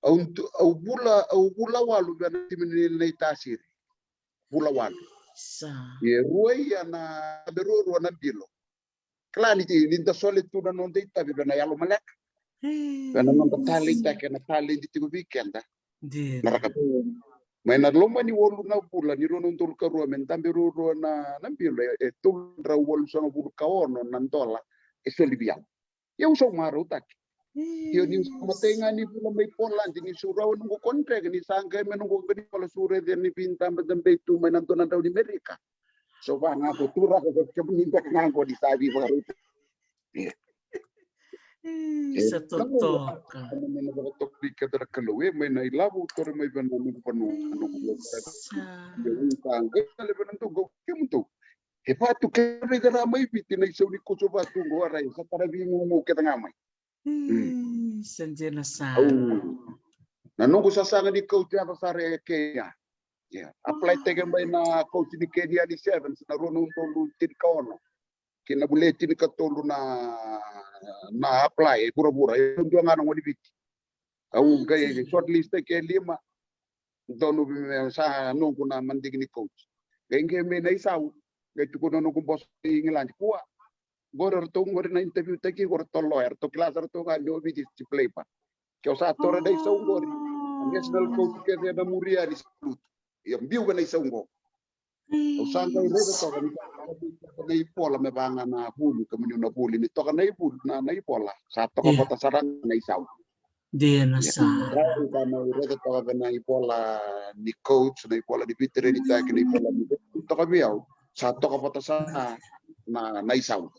au, au vula, au vula walu vei na timi ni Naitasiri. Vula walu. Sa. E rua ia na, me ruarua na bilo. Kila ni, ni da sole tu na noda itavi vei na yalo maleka. Vei na noda taledi, kena taledi tiko vei keda. Dina. Na rakavi. Mai na loma ni walu na vula ni rua na udolu ka rua me dabe ruarua na, na bilo, e, e tolu na drau walusagavulu ka ono na dola e soli vei au. Ia au sa marautaki. Io, niu sa matai ga ni vula mai Poladi, niu sa rawa noqu contract, ni sa qai me noqu qai ni vola, sa raica ni veidabedabe tu mai na dua na drau ni Merika. So vaka ga ko turaga, ko kemuni beka ga ko ni sa veivakarautaki. Ia. Isa, totoka. Ena vakatoka vei keda na Kalou, e, mai na ilavo, tore mai vei na noqu vanua, na noqu vanua. Isa. Ia, au sa qai tale vei na dou, kemudou. E vatu kece vei keda mai Viti na isau ni Kosovo tu qo, a rai, sa tara vei gugu kece ga mai. Mm. Sa dina sara. Au, na noqu sasaga ni coach yaco sara e Kenya. Ia, apply-taki mai na coach ni Kenya ni Sevens na rua na udolu tinikaono. Kei na vule tinikatolu na, na apply e vuravura, e dua ga na gone ni Viti. Au qai shortlist-taki e lima. Donu me sa noqu na madigi ni coach. Qai qai mai na isau. Qai tukuna noqu boso i Igiladi, kua. Qori ratou qori na interview-taki, qori ratou lawyer, ratou kila sara ratou ga ni o Viti si play pa. Ke o sa taura na isau qori, national coach kece na muri yani sa lutu. Ia biu vei na isau qo. Au sa qai raica toka ni na ivola me vaka ga na vuli, kemuni na vuli, ni toka na ivuli, na, na ivola. Sa toka vata sara ga na isau. Dina sara. Rau ka na raica toka vei na ivola ni coach, na ivola ni veitaraitaki, na ivola ni toka vei au. Sa toka vata sara na, na isau.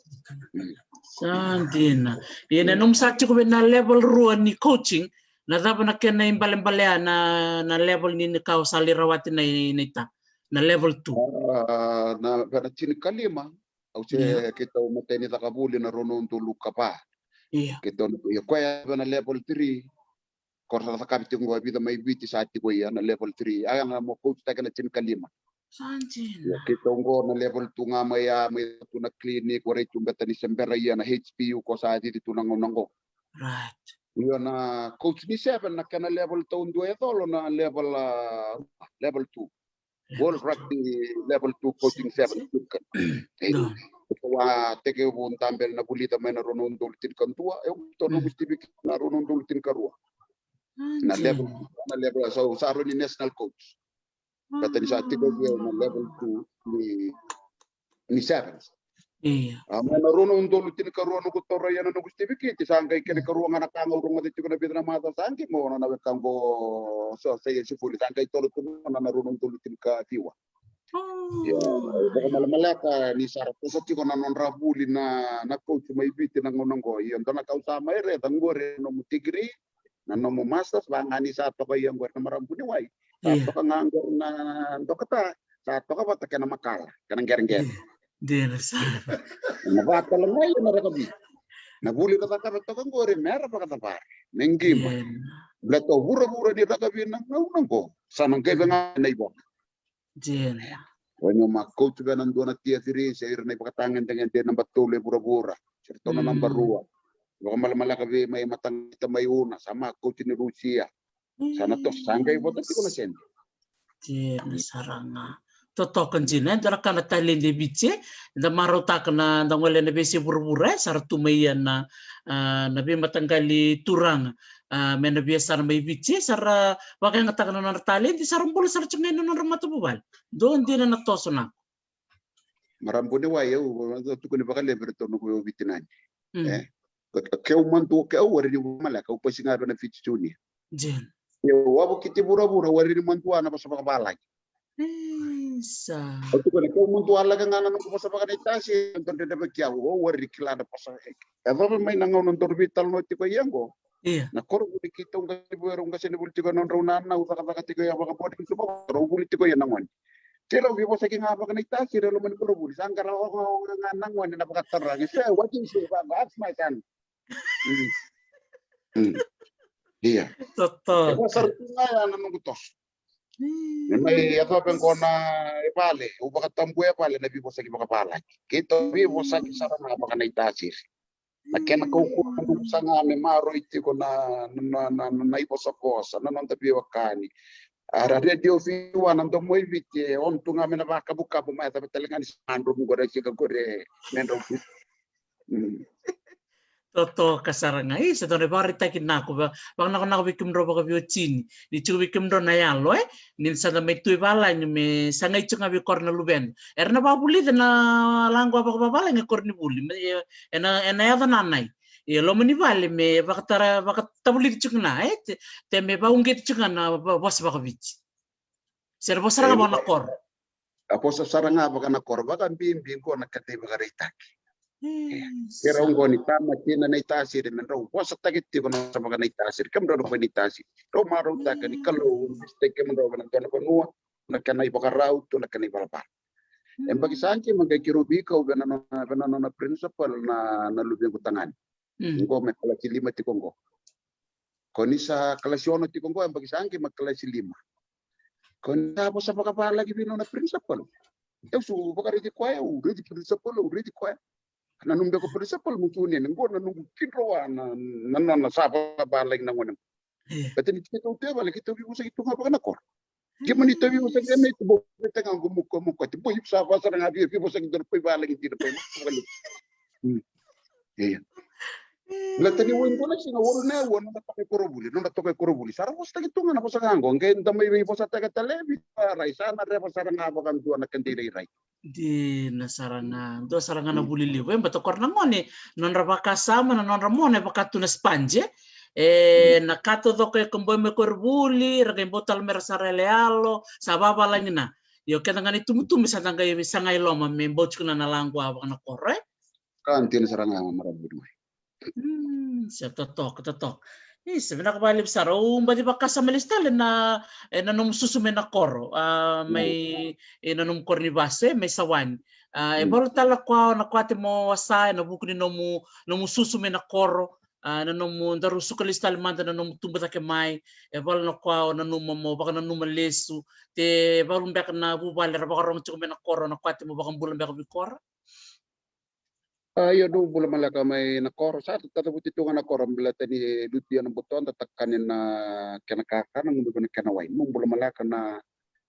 Mm. Sa dina. Ia na nomu sa tiko vei na level rua ni coaching, na cava na kena ibalebalea na, na level ni, ni ka o sa lai rawati na i, na ita. Na level two. Ah, na vena tinikalima. Au se keitou matai ni caka vuli na rua na udolu ka va. Ia. Keitou na, ia koya vena level three. Ko ra sa cakavi tiko qo e vica mai Viti sa tiko ia na level three. A ga mo coach taki na tinikalima. Sa dina. Ia keitou qo na level two ga mai a mai tu na clinic, warai tu beta ni se bera ia na H P U ko sa cici tu na gauna qo. Right. Io na coach ni seven na kena level taudua e colo na level, ah, level two. World Rugby level two coaching seven. Io. Io. Ko a tekivu dabe na vulica mai na rua na udolu tinikadua, e uto na Steve na rua na udolu tinikarua. Na level, na level, so sa rua ni national coach. Beta ni sa tiko vei na level two ni, ni sevens. Ia. A mai na rua na udolu tinikarua noqu taura ia na noqu certificate, sa qai kena karua ga na ka ga au rogoca tiko na vica na macawa sa qai mo na weka qo so sa ia sifuli, sa qai toro tu na rua na udolu tinikaciwa. Ia, vakamalamalaka ni sa ra toso tiko na nodra vuli na, na coach mai Viti na gauna qo. Ia dua na ka au sa mai raica qori nomu degree, na nomu masters, va ga ni sa toka ia qori na marama vuniwai. Sa toka ga qori na dokota, sa toka vata kena makala, kena qereqere. Dina sara. Na vakatala mai na rakavi. Na vuli ra cakava toka qori me ra vakacavari. Me qima. Baleta o vuravura ni rakavi na gauna qo. Sa na qai vega na ivola. Dina. Oi, ni ma coach vei na dua na tier three, se ira na ivakatagedegede naba tolu e vuravura. Se ratou na naba rua. Vakamalamalaka vei mai mataqali ta mai Una, sa ma coach ni Rusia. Sa na toso, sa qai vota tiko na sede. Dina sara ga. Totoka dina, e dua na ka na taledi e Viti, e da marautaka na da gole na veiyasai vuravura, e sa ra tu mai ia na, ah, na veimataqali turaga. Ah, me na veiyasana mai Viti, sa ra vakayagataka na nodra taledi, sa ra bula sara tiko ga ina nodra matavuvale. Dua dina na toso na. Marama vuniwai, au tukuni vakalevu vei ratou noqu Viti nani. E, ke, ke au madua, ke au warai ni vakamaleka, au pasi ga vei na Viti Junior. Dina. Ia au a vukiti vuravura, warai ni madua na vosa vakavalagi. Isa. Au tukuna ke au madua laka ga na noqu vosa vakanaitasi, e dodre vei au, au warai ni kila na vosa. E cava mai na gauna dou veitalanoa tiko ia qo. Ia. Na koronivuli keitou qai vuli, rau qai seni vuli tiko na nodrau nana, au cakacaka tiko ia vakabodi, rau vuli tiko ia na gone. Keirau veivosaki ga vakanaitasi, rau loma ni koronivuli, sa qara oga oga ga na gone na vakataraga. Se, what do you say about that, my son? Mm. Mm. Ia. Totoka. E vosara tu ga ya na noqu toso. Mm. Me mai yacova qo na e vale, au vakatabua e vale na veivosaki vakavalagi. Keitou veivosaki sara ga vakanaitasiri. Na kena kaukauwa na noqu saga me maroroi tiko na, na, na, na, na ivosavosa, na noda veiwekani. A ra radio fiwa na domo i Viti, e on tu ga me na vakavukavu, mai yacova tale ga ni sa dro vuqa ra sika qori me drau. Mm. Totoka sara ga. Isa, dua na ivakaraitaki vinaka, va, vakanakonako vei kemudrau vakaveiwatini. Ni tiko vei kemudrau na yalo, e? Ni sa da mai tu i valagi me sagai tiko ga vei kora na luveda. Era na vakavulica na laqua vakavavalagi e koronivuli. Me, e, ena, ena yaco na nai. E loma ni vale me vakatara, vakatavulici tiko ga, e? Te, te me vakauqeti tiko ga na va, vosa vakaviti. Se ra vosa sara ga vaka na koro. A vosa sara ga vaka na koro, vakabibi qo na kena ivakaraitaki. Keirau qo ni tama kina na itasiri, me drau vosataki tiko na vosa vaka na itasiri, kemudrau na vaka na itasiri. Drau marautaka ni Kalou, mistake kemudrau vei na dua na vanua, na kena ivakarau tu, na kena ivalavala. E baki sa qai ma qai keirau veikau vei na nona, vei na nona principal na, na luvequ tagane. Mm. Qo me kalasi lima tiko qo. Ko ni sa kalasi ono tiko qo, e baki sa qai ma kalasi lima. Ko ni sa vosa vakavalagi vei nona principal. Au su vakaraici koya, au raici principal, au raici koya. Na nomu beka principal, mo su ni qo na noqu kidroa na, na, na, na sa vakavalagi na gone. Ia. Baleta ni keitou tu e vale, keitou veivosaki tu ga vaka na koro. Kemuni tou veivosaki ena ituba, veta ga qo mo ko, mo ko, te boi sa vaka sara ga via veivosaki dua na pai valagi dina pai valagi. Mm. Ia. Baleta ni wai qo na siga walu na aua, nodra toka i koronivuli, nodra toka i koronivuli. Sa ra vosataki tu ga na vosa ga qo, qai da mai veivosataka tale, vei sa rai, sa na reva sara ga vakadua na keda irairai. Dina sara ga, dua sara ga na vuli levu. E bata kora na gone, nodra vakasama, na nodra mona e vaka tu na sponge. E, na ka taucoko e kaboi mai koronivuli, ra qai bau tala me ra sa ra yaloyalo, sa vavalagi na. Io, keda ga na itubutubu sa da qai saga i loma me bau tiko na, na laqua vaka na koro, e? Ka dina sara ga, marama vuniwai. Mm, sa totoka, totoka. Isa, vinaka vakalevu sara. Au baci vakasama lesu tale na, e, na nomu susu mai na koro, a, mai, e, na nomu koro ni vasu, e, mai Sawani. A, e valu tale na kua, na kua te mo wasa, e, na vuku ni nomu, nomu susu mai na koro. A, na nomu daru suka lesu tale mada na nomu tubu cake mai. E valu na kua o nanuma mo vakananuma lesu. Te valu beka na vuvale ra vakarorogo tiko mai na koro, na kua te mo vakabula beka vei kora. A, io, dou bula maleka mai na koro. Sa tacavuti tu ga na koro, baleta ni lutu ia na butoda, takani na kena kakana, gunuvi na kena wai. Dou bula maleka na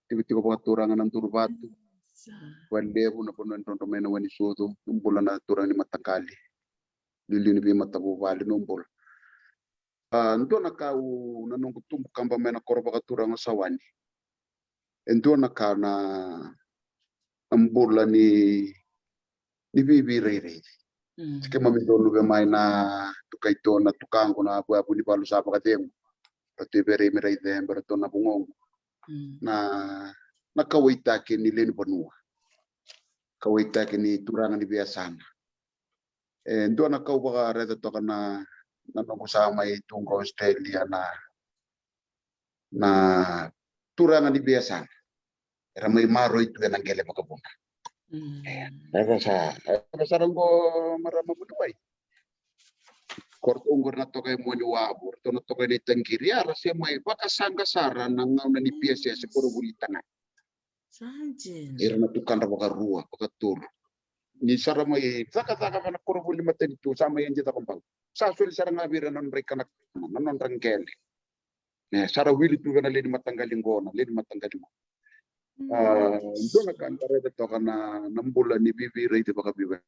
tikotiko vakaturaga na Duruvatu. Sa. Walevu na vanua e drodro mai na Wai ni Sucu. Dou bula na turaga ni mataqali. Liuliu ni veimatavuvale, dou bula. A, dua na ka au, na noqu tubu kaba mai na koro vakaturaga o Sawani. E dua na ka na, na bula ni, ni veiveirairaici. Mm. Sa keimami dau luve mai na tukai tu na tukaqu na Vunivalu sa vakacegu. Ratou i Vereimi Raice, me ratou na vugoqu. Mm. Na, na kauwaitaki ni lewe ni vanua. Kauwaitaki ni turaga ni veiyasana. E dua na ka au vakaraica toka na, na noqu sa mai tu qo Australia na, na turaga ni veiyasana. Era mai maroi tu ena qele vakavuna. Mm. E, eda sa, eda sa ra qo marama Vuniwai. Ko ratou qori na toka e Muaniwavu, ratou na toka ena itaqiri, ia ra se mai vakasaqa sara na gauna ni P S S, koronivuli tagane. Sa dina. Ira na tukadra vakarua, vakatolu. Ni sa ra mai cakacaka vei na koronivuli matanitu, sa mai edi caka bau. Sa soli sara ga vei ira na nodra ikanakana, na nodra qele. E, sa ra wili tu vei na lewe ni mataqali qo, na lewe ni mataqali qo. A, dua na ka da raica toka na, na bula ni veiveiraici vakaveiwekani.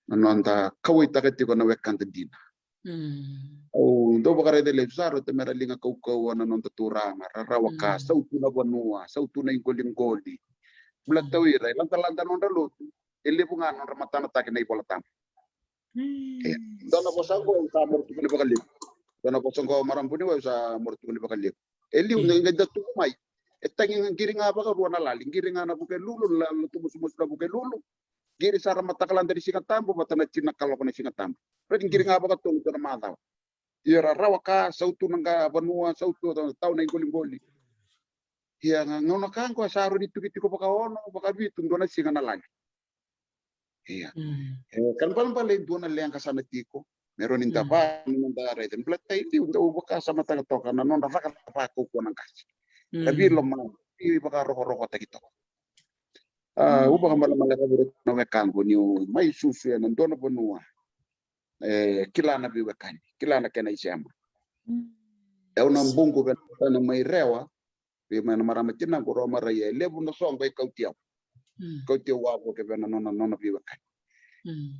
Na noda kauwaitaka tiko na wekada dina. Mm. Au dau vakaraica lesu sara o tamera liga kaukauwa na noda turaga, ra rawa ka, mm, sautu na vanua, sautu na iqoliqoli. Bula, mm, tau ira, e ladalada nodra lotu, e levu ga nodra matanataki na iVola Tabu. Mm. E, dua na vosa qo, au sa mora tukuna vakalevu. Dua na vosa qo, marama Vuniwai, au sa mora tukuna vakalevu. E liu, mm, qai da tuku mai. E tagi ga, qiri ga vakarua na lali, qiri ga na Vukelulu, la, la tu masumasu na Vukelulu. Qiri sara matakalada ni Siga Tabu vata na tini na kaloko ni Siga Tabu. Rairai qiri ga vakatolu tu na macawa. Ia ra rawa ka, sautu na qa vanua, sautu, tau na iqoliqoli. Ia ga gauna ka qo sa rui ni tuki tiko vakaono, vakavitu, dua na siga na lali. Ia. Mm. E, ka na balebale e dua na leqa sa na tiko. Me rawa ni da, mm, va, ni da raica. Bula, tau i liu, dau vakasamataka toka na nodra cakacaka vakaukauwa na qase. Na, mm, veilomani, veivakarokorokotaki toka. A, mm, au vakamalamaleka vei ira na wekaqu niu mai susu ena dua na vanua. E, kila na veiwekani, kila na kena isema. Mm. E, au na buqu vei na tane mai Rewa, vei mai na marama tinaqu Roma Raia, e levu na soqo e kauti au. Mm. Kauti au wavoki vei na nona, nona veiwekani. Mm.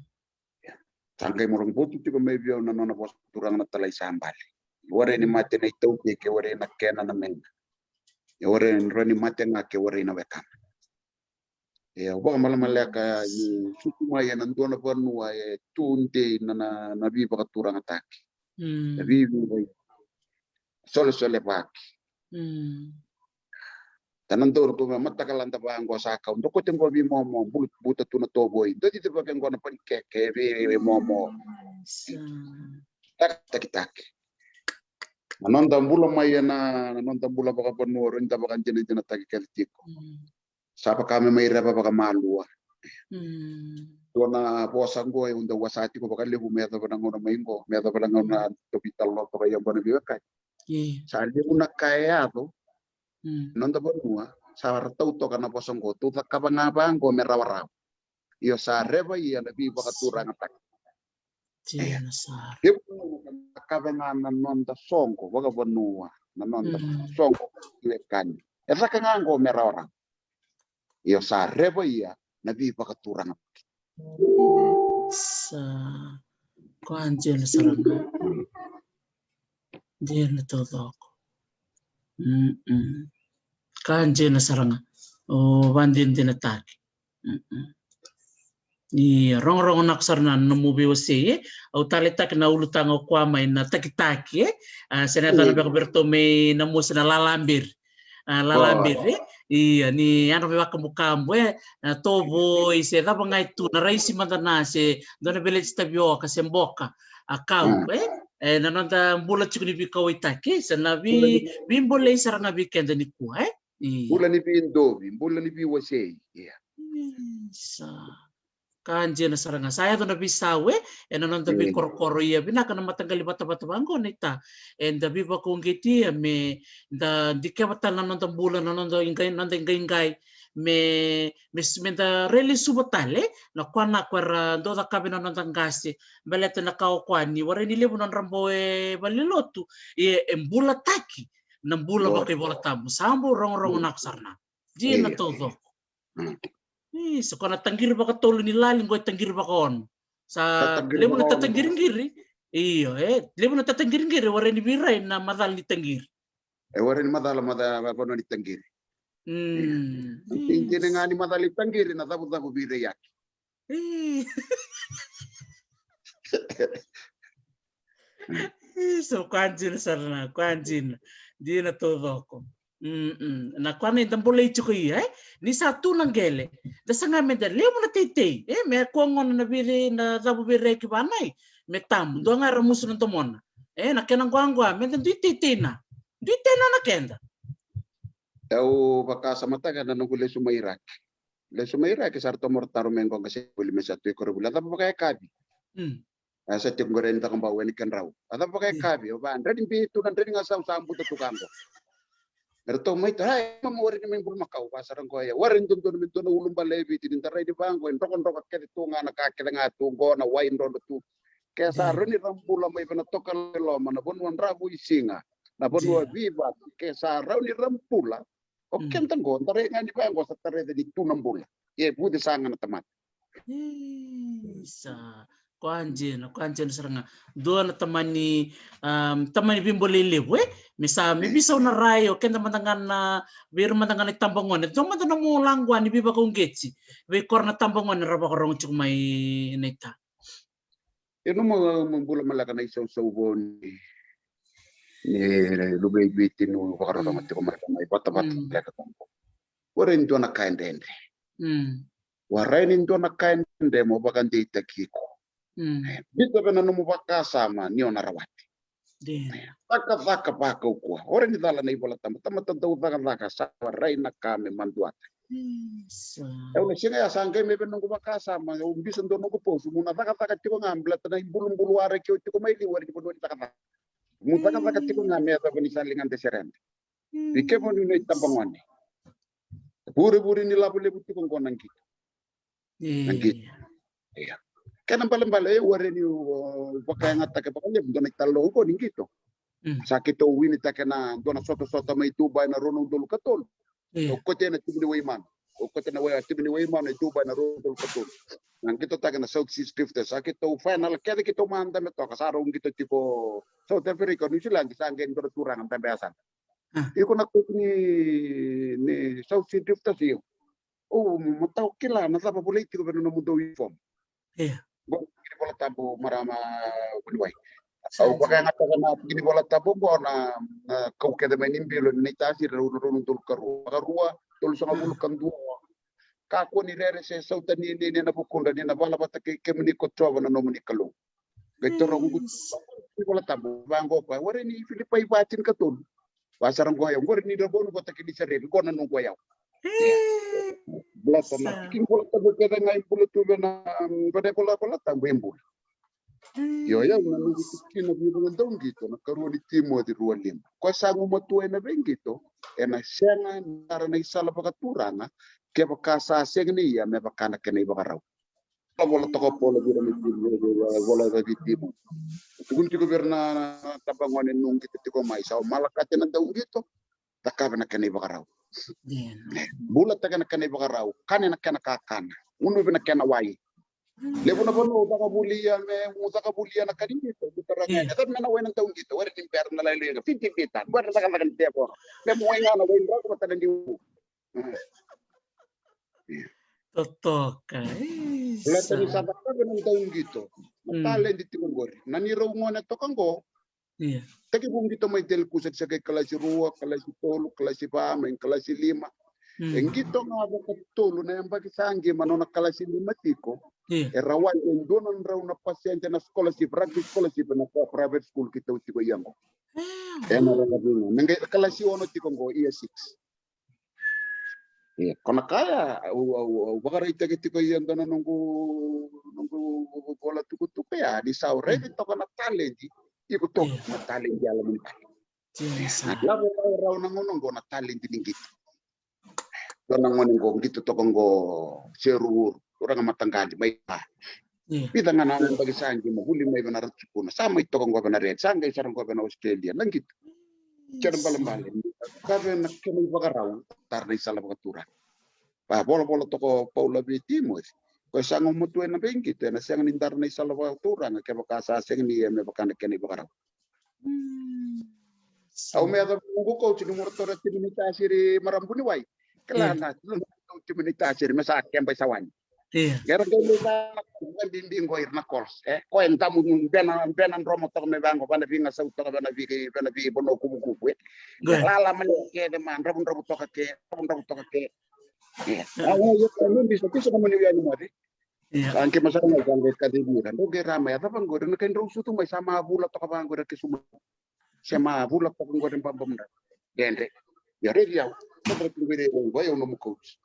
Ia. Sa qai mora botu tiko mai vei au na nona vosa turaga na Talai Sabale. E warai ni, mm, mate na itaukei, ke warai na kena na mena. E warai ni, rawa ni mate ga ke warai na wekana. E, au vakamalamaleka ni susu mai ena dua na vanua e tudei na, na, na veivakaturagataki. Mm. Na veiveivai. Solesolevaki. Mm. Da na dau roko me matakalada vaqo sa kau. Dokote qo veimomo, bulu-, buta tu na tovoi. Dau cici vaka qo na panikeke, veimomo. Sa. Takitaki. Na noda bula mai ena, na noda bula vakavanua, rawa ni da vakadinadinataki kece tiko. Mm. Sa vaka me mai reva vakamalua. Mm. Dua na vosa qo e au dau wasa tiko vakalevu me yacova na gauna mai qo, me yacova na gauna, mm, tou veitalanoa toka, ia, vua na veiwekani. Io. Sa levu na ka e yaco. Mm. Noda vanua, sa ra tau toka na vosa qo, tou cakava ga vaqo me rawarawa. Io, sa reva ia na veivakaturagataki. Dina sara. Ia, cakava ga na noda soqo vakavanua, na noda, mm, soqo veiwekani. E caka ga qo me rawarawa. Io, sa reva ia na veivakaturagataki. Sa, koya dina sara ga. Dina taucoko. Mm-mm. Ka dina sara ga. O vakadinadinataki. Mm-mm. Ni rogorogo naka sara na nomu veiwasei, e? Au taleitaka na ulutaga o koya mai na takitaki, e? A, se na yacana beka vei iratou mai Namosi na lalabiri. A, lalabiri, e? Ia, ni yadra mai vakabukabu, e? A, tovoi, se cava ga e tu, na raisi mada na, se dua na veleti tavioka, se boka, a, kau, e? E na noda bula tiko ni veikauwaitaki, sa na vei, veibolei sara ga vei keda nikua, e? Io. Bula ni veidovi, bula ni veiwasei. Ia. Isa. Ka dina sara ga. Sa yaco na veisau, e, e na noda veikorokoro ia. Vinaka na mataqali vatavata vaqo, naita. Eda veivakauqeti ia me da dikeva tale na noda bula, na noda iqai, noda iqaiqai. Me, me, me da railesuva tale na koya na ko era dau cakava na noda qase. Baleta na ka o koya ni warai ni levu na nodra bau e valenilotu, e, e bulataki na bula vakaivolatabu. Sa bau rogorogo naka sara na. Dina taucoko. Isa, ko na taqiri vakatolu ni lali, qo e taqiri vakaono. Sa levu na tataqiriqiri. Io, e levu na tataqiriqiri, e warai ni veirai na macala ni taqiri. E warai ni macala, macala vanua ni taqiri. Mm. Dina ga ni macala ni taqiri na cavucavu veirai yaki. Isa, koya dina sara na, koya dina. Dina taucoko. Mm-mm. Na koya na eda bolei tiko ia, e? Ni sa tu na qele, da saga me da levu na teitei, e? Me kua gona na viri, na cavu viri ki vanai, me tamu. Dua ga era musu na domona. E, na kena qoaqoa, me da dui teitei na. Dui teitei na keda. Au vakasamataka na noqu lesu mai Iraki. Lesu mai Iraki, sa ratou mora taro mai qo qase voli me sa tu i koronivuli. A cava vakayakavi? Mm. A sa tiko qori ni cakabau ena kedrau. A cava vakayakavi? Au va, dredre ni bitu, na dredre ni gasau sa buta tu ka qo. Eratou mai tara, ai, mama, warai ni mai bulumakau, va sara qo ya. Warai ni dodonu me dua na ulubale e Viti, ni da rai ni vaqo, e drokadroka kece tu ga na ka kece ga tu qo, na wai drodro tu. Ke sa rawa ni ra bula mai vei na toka loma, na vanua dravuisiga, na vanua vivatu, ke sa rawa ni ra bula, o keda qo, da rai ga ni vaqo sa tarai ni tu na bula. E vuce sa ga na tamata. Isa, koya dina, koya dina sara ga. Dua na tamani, um, tamani veibolei levu, e? Me sa, me veisau na rai, o keda mada ga na, vei ira mada ga na itabagone. Dua mada na nomu laqua ni veivakauqeti vei kora na tabagone ra vakarogo tiko mai, naita. E nomu, nomu bula maleka na isausau vou ni, ni luvei Viti, ni vakarorogo tiko mai na ivatavata maleka ka qo. Warai ni dua na ka e dredre. Mm. Warai ni dua na ka e dredre mo vakadeitaki iko. Mm. E, biuta vei na nomu vakasama ni o na rawati. Dina. Cakacaka vakaukauwa. Warai ni cala na iVolatabu. Tamata dau cakacaka sa warai na ka me maduata. Isa. Au na siga ya sa qai mai vei noqu vakasama, au biuta dua noqu post, mo na cakacaka tiko ga, baleta na ibulubulu waraki au tiko mai liu, warai ni vanua ni cakacaka. Mo cakacaka tiko ga me yacova ni sa liga de sereda. Vei kemuni na itabagone. Vurevure ni lavo levu tiko qo na qito. Na qito. Ia. Kena balebale, e, warai ni, o, vakayagataka vakalevu dua na italanoa qo ni qito. Mm. Sa keitou winitaka na dua na sotasota mai Dubai na rua na udolu ka tolu. Ia. Au kauta na timi ni Waimanu. Au kauta na wai, timi ni Waimanu e Dubai na rua na udolu ka tolu. Na qitotaka na South Seas Drifters. Sa keitou final kece keitou mada me toka, sa rau qito tiko South Africa, New Zealand, sa qai dua na turaga dabe yasana. Ah. Iko na coach ni, ni South Seas Drifters, io. O, mo, mo tau kila na cava volai tiko vei na nomudou uniform. Ia. Qo tiki ni Volatabu, marama vuniwai. Au vakayagataka na tiki ni Volatabu qo na, na kau kece mai ni bilo ni Tasiri, rua na udolu ka rua, ka rua, tolusagavulu ka dua. Kakua ni rere se sauta ni, ni, ni na vukudra, ni na vala vata kei kemuni ko Jiova na nomuni Kalou. Qai toro qu, Volatabu vaqo koya, warai ni Filipai va tinikatolu. Va sara qo ya, qori ni ra vonu vata kei Isireli, qo na noqu yau. Baleta na tiki ni Volatabu kece ga e bula tu vei na, vei na iVola, Volatabu e bula. Io, io, na noqu tikina vei ira na dauqito, na karua ni Timoci rua lima. Koya sa gumatua ena veiqito, ena sega ni tara na isala vakaturaga, kevaka sa sega ni ia me vaka na kena ivakarau. Vola toka o Paula vei ira na Timoci, vola vei Timoci. Tukuna tiko vei ira na, na, na tabagone noqu qito tiko mai, sa o malakate na dauqito, cakava na kena ivakarau. Bulataka na kena ivakarau, kane na kena kakana, gunuvi na kena wai. Levu na vanua o caka voli ia me, o caka voli ia na ka ni qito, o tara ga, e cava me na wai na dauqito, warai ni bera na lailai ga, fifty meter, warai na cakacaka ni tevoro. Me mo wai ga na wai drau vata na niu. Totoka. Baleta ni sa cakava na dauqito. Na taledi tiko qori. Na neirau gone toka qo. Ia. Tekivu qito mai Delikusa, ni sa qai kalasi rua, kalasi tolu, kalasi va, mai kalasi lima. E qito ga vakatolu na yabaki sa qima nona kalasi lima tiko. E rawai e dua na drau na pasede na scholarship, rugby scholarship ena private school keitou tiko ia qo. Ena rakavi ga me qai kalasi ono tiko qo, ia six. Ia ko na kaya au vakaraitaki tiko ia dua na noqu noqu vola tukutuku ya ni sa raici toka na taledi. Iko toka na taledi yalo mani bale. Na lavo rau na gauna qo na taledi ni qito. Dua na gone qo qito toka qo Seru, turaga mataqali mai va. Vica ga na yabaki sa qima vuli mai vei na Ratu Sukuna, sa mai toka qo vei na Red, sa qai sara qo vei na Australia na qito. Kena balebale ka vei na kena ivakarau tara na isala vakaturaga. Vavolavola toka o Paula vei Timoci, ko e sa gumatua ena veiqito ena sega ni dara na isala vakaturaga kevaka sa sega ni ia me vaka na kena ivakarau. Au me yaca vuqu coach ni muratora timi ni tasiri marabuni wai. Kala na timi ni tasiri me sa keba i sawani. Era qai mai vaka bibi qo ira na calls e ko e damu bena bena dromo toka me vaqo vana vigasau toka vana viki vana viki bono kuvukuvu e. Lala male kece ma dravudravu toka ke dravudravu toka ke. Ia au ia ka mudi sa kisa ka mani wia ni moce. Sa qima sara mai sa qai kacivi ira drau qai ra mai a cava qori na kai drau sucu mai sa ma vula toka vaqori a kesu mai. Se ma vula toka qori baba mudra dredre. Ia raici au cava na kena qori rai qo au nomu coach.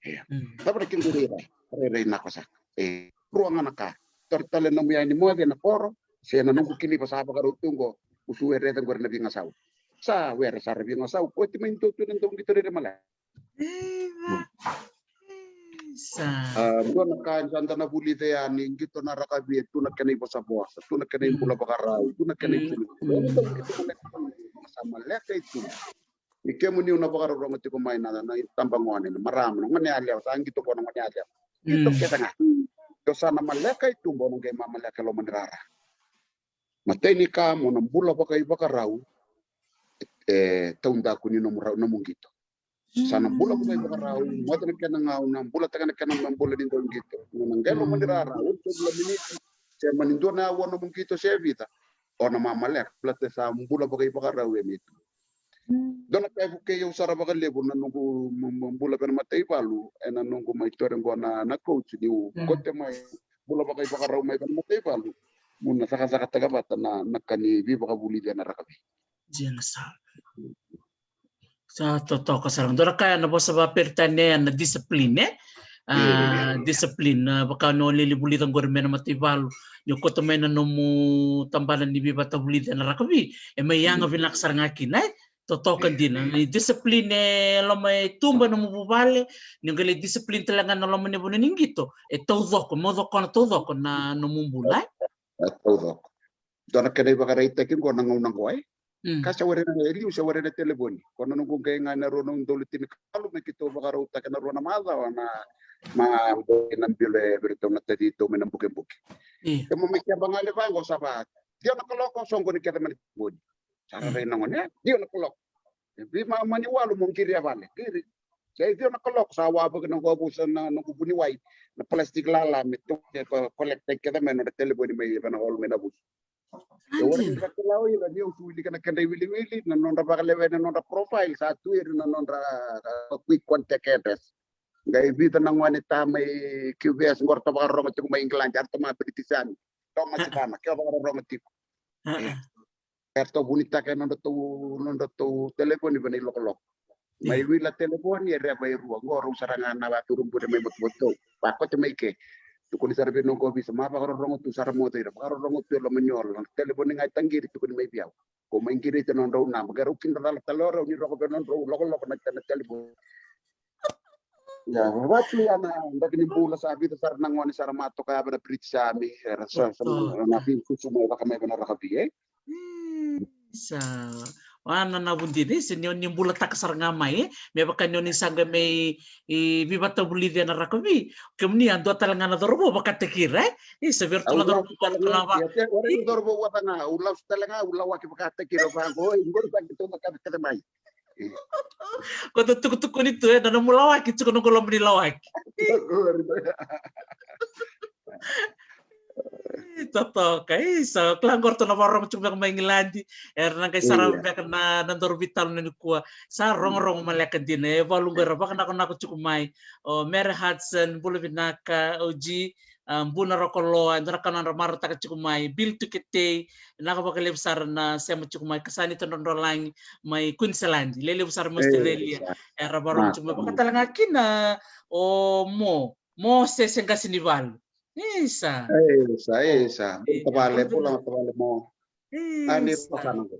Ia cava na kena qori rai rairai nako saka. E rua ga na ka. Tore tale nomu ia ni moce na koro se na noqu kiliva sa vakarau tu qo. Usu e rece qori na vigasau. Sa were sara vigasau koti mai dua tu na dau qito rere male. Sa dua na ka eda na vulica yani qito na rakavi e tu na kena ivosavosa, tu na kena ibula vakarau, tu na kena iculu. Sa maleka i tu. Ni kemuni una vakarorogo tiko mai na na itabagone na marama na gone yalewa sa qito ko na gone yalewa. Qito kece ga. Io sa na maleka i tuba ona qai mamaleka e loma ni rara. Matai ni ka mo na bula vakaivakarau e taudaku ni nomu rau nomu qito. Sa na bula vakaivakarau moce na kena gauna bulataka na kena bula ni dau qito na qai loma ni rara oti bula miniti. Se mani dua na aua nomu qito se vica. Ona mamaleka baleta sa bula vakaivakarau e mitu. Dua na ka e vukei au sara vakalevu na noqu bula vei na mataivalu ena noqu mai tore qo na coach niu kote mai bula vakaivakarau mai vei na mataivalu. Mo na cakacakataka vata na ka ni veivakavulici ena rakavi. Sa totoka sara dua na ka ya na vosa vakaperitania ya na discipline e. A discipline na vaka ni o lili vulica qori mai na mataivalu. Ni o koto mai na nomu tabana ni veivatavulici ena rakavi e mai yaga vinaka sara ga kina e. Totoka dina ni discipline e loma e tuba nomu vuvale. Ni o qai lai discipline tale ga na loma ni vanua ni qito e taucoko mo cokona taucoko na nomu bula e. Taucoko. Dua na kena ivakaraitaki qo na gauna qo e. Ka se ware na e liu se ware na televoni ko na noqu qai ga na rua na udolu tinikalu me keitou vakarautaka na rua na macawa na ma boi na bilo e viritou na tacitou mai na bukebuke. Kemo me keba ga le vaqo sa va dio na kaloko soqoni kece mai na televoni. Sa rarai na gone dio na kaloko. E vimama ni walu mo qiri e vale qiri. Se cio na kaloko sa wavoki na qo vusa na noqu vuniwai na plastic lala me toke ko kolekta kece mai nodra televoni mai vena olu mai na vusu. E ora ni kakila o ira ni au tu wilika na kedra iwiliwili na nodra vakalewe na nodra profile sa tu ira na nodra quick contact address. Qai vica na gone ta mai Q V S qo ra ta vakarorogo tiko mai England, era ta ma British Army. Toma si vana ke vakarorogo tiko. Era tou vunitaka e nodratou nodratou telefoni vei na ilokoloko. Mai wila telefoni e reva e rua qo rau sara ga na vacurubure mai votovotou. Vakote mai ke. Tukuni sara vei noqu ovisa ma vakarorogo tu sara moco ira vakarorogo tu e loma ni olo na telefoni ga e taqiri tukuni mai vei au. Ko mai qiriti na nodrau naba qai rau kidacala tale o rau ni roko vei nodrau lokoloko na kena telefoni. Ia vatu ia na draki ni bula sa vica sara na gone sara matoka yava na British Army era sa na visusu mai vaka mai vana rakavi e. Sa wana na vudini se ni oni bulataka sara ga mai e me vaka ni oni saqa mai i vivatavulici ena rakavi. Kemuni a dua tale ga na cauravou vakataki ira e. Isa vei ratou na cauravou tale ga na va. Ora ni cauravou vata ga u lausu tale ga u lawaki vakataki ira vaqo i qori sa keitou na kacakaca mai. Ko ta tukutukuni tu e na nomu lawaki tiko noqu loma ni lawaki. Totoka, isa, kila qo ratou na vakarorogo tiko beka mai Igiladi, era na qai sarava beka na, na daru veitalanoa nikua. Sa rogorogo maleka dina, e valu qo era vakanakonako tiko mai. O Mary Hudson, bula vinaka, o G, a, Buna Rokoloa, e dua na ka nodra marautaka tiko mai, Bill Tuketei, vinaka vakalevu sara na sema tiko mai, Kasani Todrodrolagi, mai Queensland, lelevu sara mai Australia, era vakarorogo tiko mai, vaka tale ga kina o Mo, Mo Sese Qasinivalu. Isa. Isa, isa. Tavale, bula tavale Mo. Ani rau sana qo.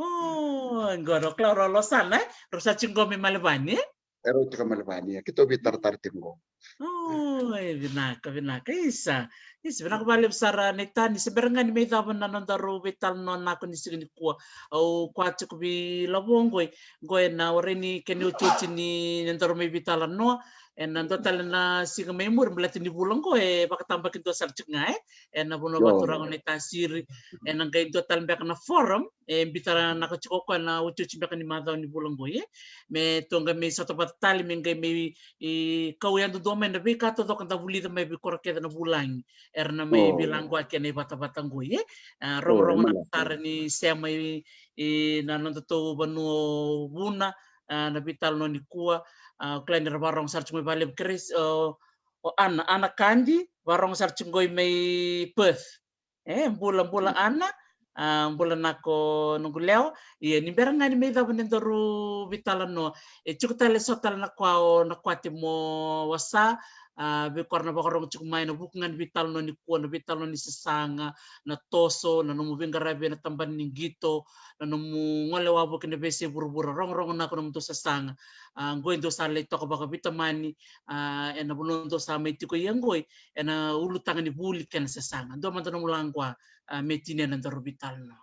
O, qo rau kila rau lo sana, e? Rau sa tiko qo mai Malevani, e? E rau tiko Malevani, e? Keitou veitaratara tiko qo. O, e vinaka, vinaka. Isa. Isa, vinaka vakalevu sara na itani, se bera ga ni mai cava na noda rau veitalanoa nako ni siga nikua. Au kua tiko vei Lavo qo, qo ena warai ni kena iotioti ni noda rau mai veitalanoa. Ena dua tale na siga mai muri, baleta ni vula qo e vakatabakidua sara tiko ga, e. Ena vanua vakaturaga o Naitasiri, ena qai dua tale beka na forum, e bitaraka tiko o koya na otioti beka ni macawa ni vula qo, e. Me tou qai mai sota vata tale, me qai mai, e, kau yadudua mai na veika taucoko da vulica mai vei koro kece na vulagi. Era na mai veilaqwaki ena ivatavata qo, e. A, rogorogo na tara ni sema i, i na nodatou vanua o Vuna, a, na veitalanoa nikua, a, kila ni ra vakarorogo sara tiko mai vakalevu Chris, o, o Ana, Ana Kadi, vakarorogo sara tiko qo i mai Perth. E, bula, bula Ana, a, bula nako noqu lewa. Ia, ni bera ga ni mai cava na nodaru veitalanoa. E tiko tale so tale na kua o Nakwate Mo Wasa, a, vei kora na vakarorogo tiko mai na vuku ga ni veitalanoa nikua, na veitalanoa ni sasaga, na toso, na nomu veiqaravi ena tabana ni qito, na nomu gole wavoki ena veiyasai vuravura, rogorogo nako na nomudou sasaga. A, qoi dou sa lai toka vakaveitamani, a, ena vanua dou sa mai tiko ia qoi, ena ulutaga ni vuli kei na sasaga. Dua mada nomu laqwa, a, me tinia na nodaru veitalanoa.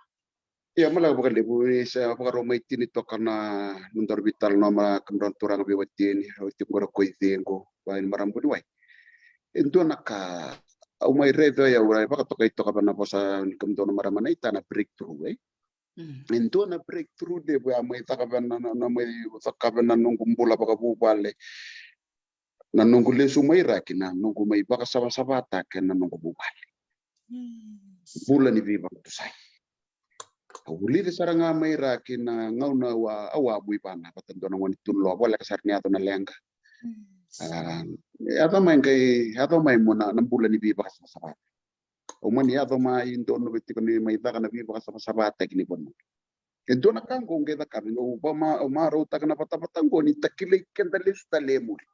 Ia, maleka vakalevu, ni sa vakarau mai tini toka na nodaru veitalanoa, ma ka drau turaga veiwatini, rau tiko qo ra koi cei qo, vei na marama vuniwai. E dua na ka au mai raica, au rai vakatokai toka vei na vosa ni kemudou na marama na itana breakthrough, e? E dua na breakthrough levu a mai caka vei na, na, na mai caka vei na noqu bula vakavuvale. Na noqu lesu mai Iraki, na noqu mai vakasavasavataka na noqu vuvale. Bula ni veivakatusai. Au vulica sara ga mai Iraki na gauna au a, au a muivana vata dua na gone tunu loa, voleka sara ni yaco na leqa. A, yaco mai qai, yaco mai mo na, na bula ni veivakasavasavataki. Au mani yaco mai donu vei tiko ni mai caka na veivakasavasavataki ni vanua. E dua na ka qo qai caka vei au, au marautaka na vatavata qo ni da kilai keda lesu tale e muri.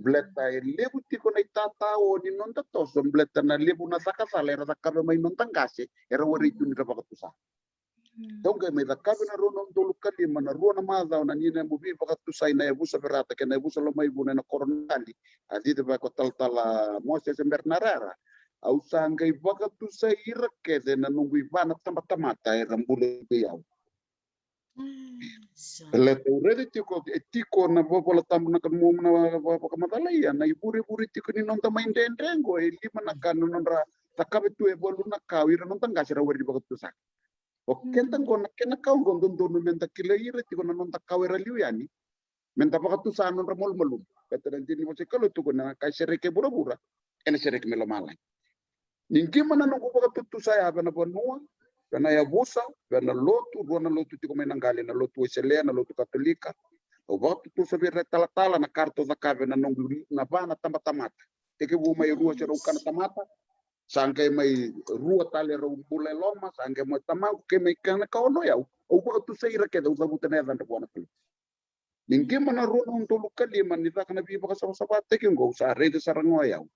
Baleta e levu tiko na itatao ni noda toso, baleta na levu na caka cala era cakava mai noda qase, era warai tu ni ra vakatusa. Au qai mai cakava na rua na udolu ka lima, na rua na macawa na ni na yavu veivakatusai na yavusa Verata kei na yavusa Lomaivuna ena koro na Dali. A cici vaka ko talatala Mosese Bernarara. Au sa qai vakatusai ira kece na noqu ivana tabatamata era bula vei au. Baleta au raica tiko, e tiko na vola tabu na ka mo na vakamacala ia, na ivurevure tiko ni noda mai dredre qo, e lima na ka na nodra cakava tu e valu na ka o ira noda qase era warai ni vakatusa. O keda qo na kena ka qo dodonu meda kilai ira tiko na noda kawa era liu yani. Meda vakatusa nodra malumalumu. Baleta na dina ni vosa i Kalou tukuna na ka e sereki e vuravura, ena sereki mai lomalagi. Ni qima na noqu vakatutusa ya vei na vanua, vei na yavusa, vei na lotu, rua na lotu tiko mai na qali, na lotu Wesele, na lotu Katolika. Au vakatutusa vei ira na talatala na ka ratou cakava na noqu, na va na tabatamata. Tekivu mai rua se rauka na tamata, sa qai mai rua tale rau bula e loma, sa qai mai tamaqu, kei mai kena ka ono yau. Au vakatusai ira kece, au cavuta na yacadra vua na Kalou. Ni qima na rua na udolu ka lima ni caka na veivakasavasavataki qo, au sa raica sara ga o yau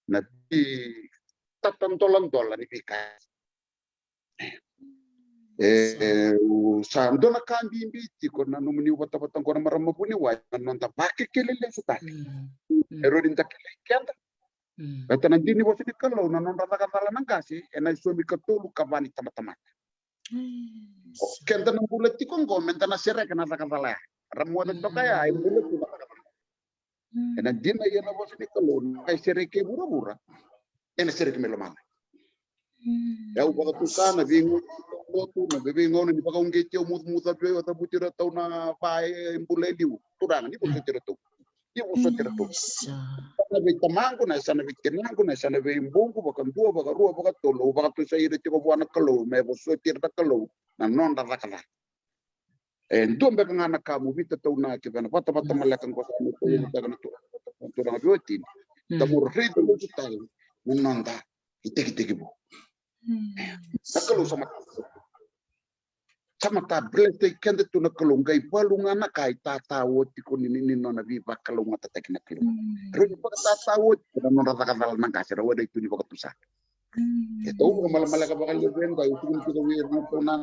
na veitatadoladola ni veika. E, au sa dua na ka bibi tiko na nomuni vatavata qo na marama vuniwai, na noda vakekeli lesu tale. E rua ni da kilai keda. Baleta na dina ni vosa ni Kalou, na nodra cakacala na qase ena isomi katolu ka va ni tabatamata. O keda na bula tiko qo, meda na sereka na cakacala ya. Ra moce toka ya, e bula tu na cakacala. Ena dina ia na vosa ni Kalou, na ka e sereki e vuravura, ena sereki mai lomalagi. E au vakatusa na veigauna ni lotu, na veigauna ni vakauqeti au, mucamuca vei au, cavuti iratou na va e bula e liu. Turaga, ni vakauqeti iratou. Ni vosoti iratou. Na vei tamaqu, na yasana vei tinaqu, na yasana vei buqu, vakadua, vakarua, vakatolu, au vakatusa ira tiko vua na Kalou me vosoti ira na Kalou na nodra cakacaka. E dua beka ga na ka mo vitataunaki vei na vatavata maleka qo sa mai tauyagataka na turaga veiwatini. Da mo raica lesu tale na noda itekitekivu. Na Kalou sa mata, sa mata bless-taki keda tu na Kalou, qai valu ga na ka e tata oti ko ni, ni, ni nona veivakalougatataki na Kalou. Rau ni vakatata oti na nodra cakacala na qase, rau warai tu ni vakatusa. E tau vakamalamaleka vakalevu e dai, e tukuni tiko vei ira na tau na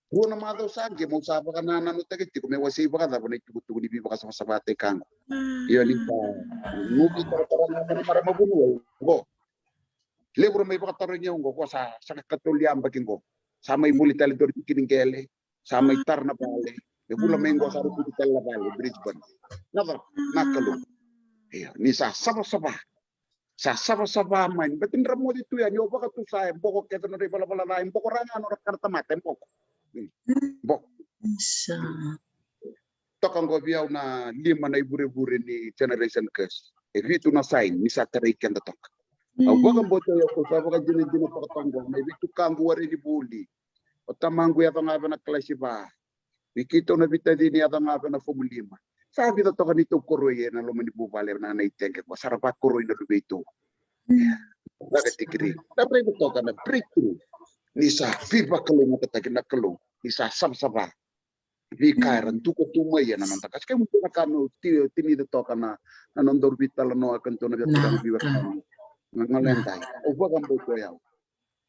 rua na macawa sa qai mau sa vakanananutaki tiko me wasei vakacava na itukutuku ni veivakasavasavataki qo. Io ni ka, noqu itaratara ga na marama vuniwai qo. Levu ra mai vakatarogi au qo, ko sa saka katolu yabaki qo. Sa mai voli tale dua na tiki ni qele, sa mai tara na vale. Me vula mai qo sa rau voli tale na vale, Brisbane. Na cava, na Kalou. Io, ni sa savasava. Sa savasava mai. Ni bati ni ra moce tu yani, o vakatusa e boko kece nodra ivalavala ca, e boko ra ga nodra kana tamata, e boko. Boko. Toka qo vei au na lima na ivurevure ni generation curse. E vitu na sign ni sa tarai keda toka. Au vakabauta au, au sa vakadinadina toka qo, mai veitukaqu warai ni vuli. O tamaqu yaco ga vei na kalasi va. Vei keitou na veitacini yaco ga vei na fomu lima. Sa vica toka neitou koroi ena loma ni vuvale na, na iteqe qo, sa ra vakoroi na luveitou. Caka tikiri. Na raica toka na breakthrough. Ni sa veivakalougatataki na Kalou. Ni sa savasava. Veika era duka tu mai ena noda qase. Kemudou na ka meu ti-, tinica toka na, na nodaru veitalanoa ka dua na veitalanoa veiwekani. Na, na ledai. Au vakabauta o yau.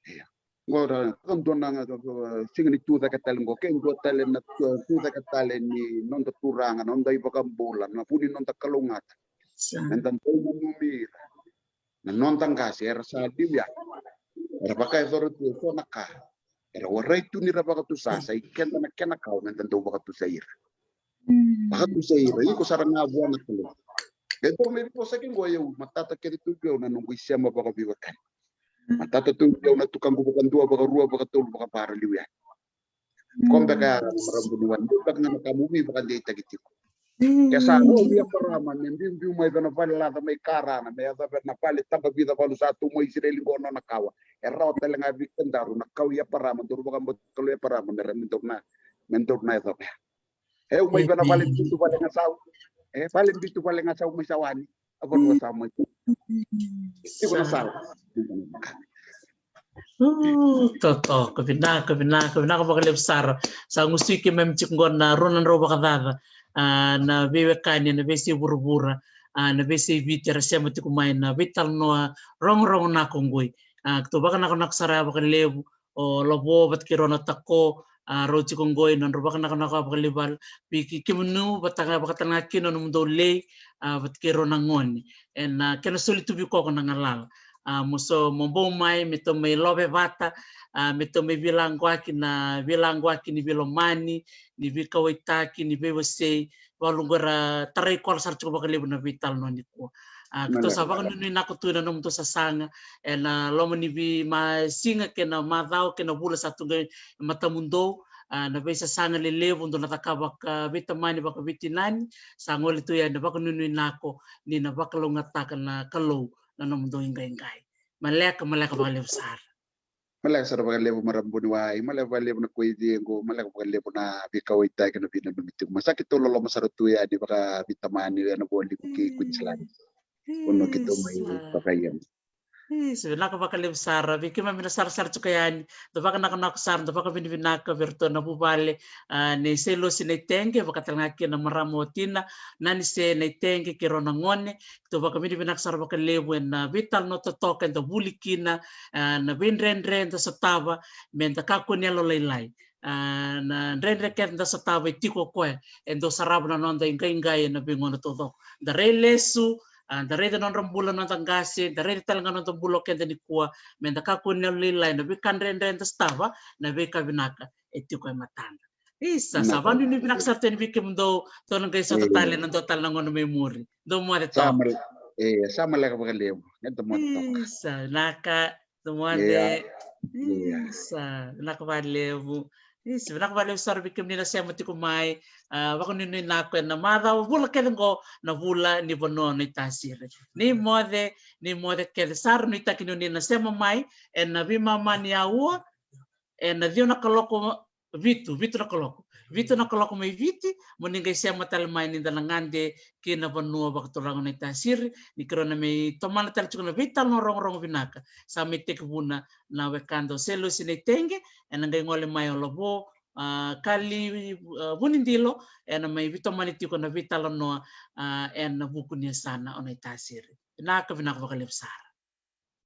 Ia. Qo ra, ka dua na, na, na, siga ni tucake tale qo. Ke dua tale na tu-, tucake tale ni noda Turaga, noda iVakabula, na vu ni noda kalougata. Meda dau nanumi ira. Na noda qase era sa liu yani. Era vakayacora tu eso na ka. Era warai tu ni ra vakatusa, sa i keda na kena kawa meda dau vakatusa ira. Vakatusa ira, iko sara ga vua na Kalou. E dau mai vosaki qo, e au matata kece tu vei au na noqu isema vakaveiwekani. Matata tu vei au na tukaqu vakadua, vakarua, vakatolu, vakava ra liu yani. Ko beka ya na marama vuniwai, dua beka ga na ka mo veivakadeitaki tiko. Ke sa rau i Eparama me biubiu mai vei na vale laca mai Karana, me yaco vei na vale taba vica valu sa tu mai Isireli qo nona kawa. E rawa tale ga vei kedaru na kawa i Eparama, daru vakabauta Kalou i Eparama, me ra, me daru na, me daru na yaco vei. E au mai vei na vale bitu vale gasau. E vale bitu vale gasau mai Sawani. A vanua sa mai. Tiko na sala. Totoka, vinaka, vinaka, vinaka vakalevu sara. Sa gusuki me tiko qo na rua na drau vakacaca. A, na veiwekani, na veisei vuravura, a, na veisei Viti era sema tiko mai na veitalanoa rogorogo na ko qoi. A, keitou vakanakonako sara vakalevu. O Lavo vata kei rau na Tako, a, rau tiko qoi, nodrau vakanakonako vakalevu vei kemuni vata ga, vakatale ga kina nomudou lei, a, vata kei rau na gone. Ena kena soli tu vei koko na galala. A, mo so, mo bau mai, me tou mai love vata, a, me tou mai veilaqwaki na, veilaqwaki ni veilomani, ni veikauwaitaki, ni veiwasei, valu qo era tarai kola sara tiko vakalevu na veitalanoa nikua. A, keitou sa vakanuinui nako tu ena nomudou sasaga ena loma ni veimasiga kei na macawa kei na vula sa tu qai e matamudou. A, na veisasaga lelevu dou na cakava vakaveitamani, vakaveitinani, sa gole tu yani na vakanuinui nako ni na vakalougatataka na Kalou na nomudou iqaiqai. Maleka, maleka vakalevu sara. Maleka sara vakalevu marama vuniwai, maleka vakalevu na koici qo, maleka vakalevu na veikauwaitaki na veinanumi tiko. Ma sa keitou loloma sara tu yani vakaveitamani ena vualiku kei Queensland. Kono keitou mai vakaiyau. Isa, vinaka vakalevu sara vei keimami na sarasara tiko yani. Da vakanakonako sara, da vakavinavinaka vei iratou na vuvale, a, nei Seilosi Naitege, vakatale ga kina na marama o Tina, Nanise Naitege kei rau na gone. Keitou vakavinavinaka sara vakalevu ena veitalanoa totoka eda vuli kina, a, na veidredre eda sotava, meda kakua ni yalolailai. A, na dredre kece da sotava e tiko o koya, e dau sarava na noda iqaiqai ena veigauna taucoko. Da rai lesu, a, da raica na nodra bula na noda qase, da raica tale ga na noda bula o keda nikua, meda kakua ni yalolailai, na veika dredre da sotava, na veika vinaka e tiko e matada. Isa, sa vakanuinui vinaka sara tu yani vei kemudou, tou na qai sota tale ena dua tale na gauna mai muri. Dou moce toka. Sa mal-, e, sa maleka vakalevu. Eda moce toka. Isa, vinaka. Dou moce. Ia. Isa, vinaka vakalevu. Isi, vinaka vakalevu sara vei kemuni na sema tiko mai. A, vakanuinui nako ena macawa, vula kece qo, na vula ni vanua o Naitasiri. Ni moce, ni moce kece sara, nuitaki ni oni na sema mai ena veimama ni aua, ena ciwa na kaloko, vitu, vitu na kaloko. Vitu na kaloko mai Viti, mo ni qai sema tale mai ni da na gade ki na vanua vakaturaga o Naitasiri, ni keirau na mai tomana tale tiko na veitalanoa rogorogo vinaka. Sa mai tekivuna na wekada o Selosi Naitege, ena qai gole mai o Lavo, a, Kali, a, Vunidilo, ena mai veitomani tiko na veitalanoa, a, ena vuku ni yasana o Naitasiri. Vinaka, vinaka vakalevu sara.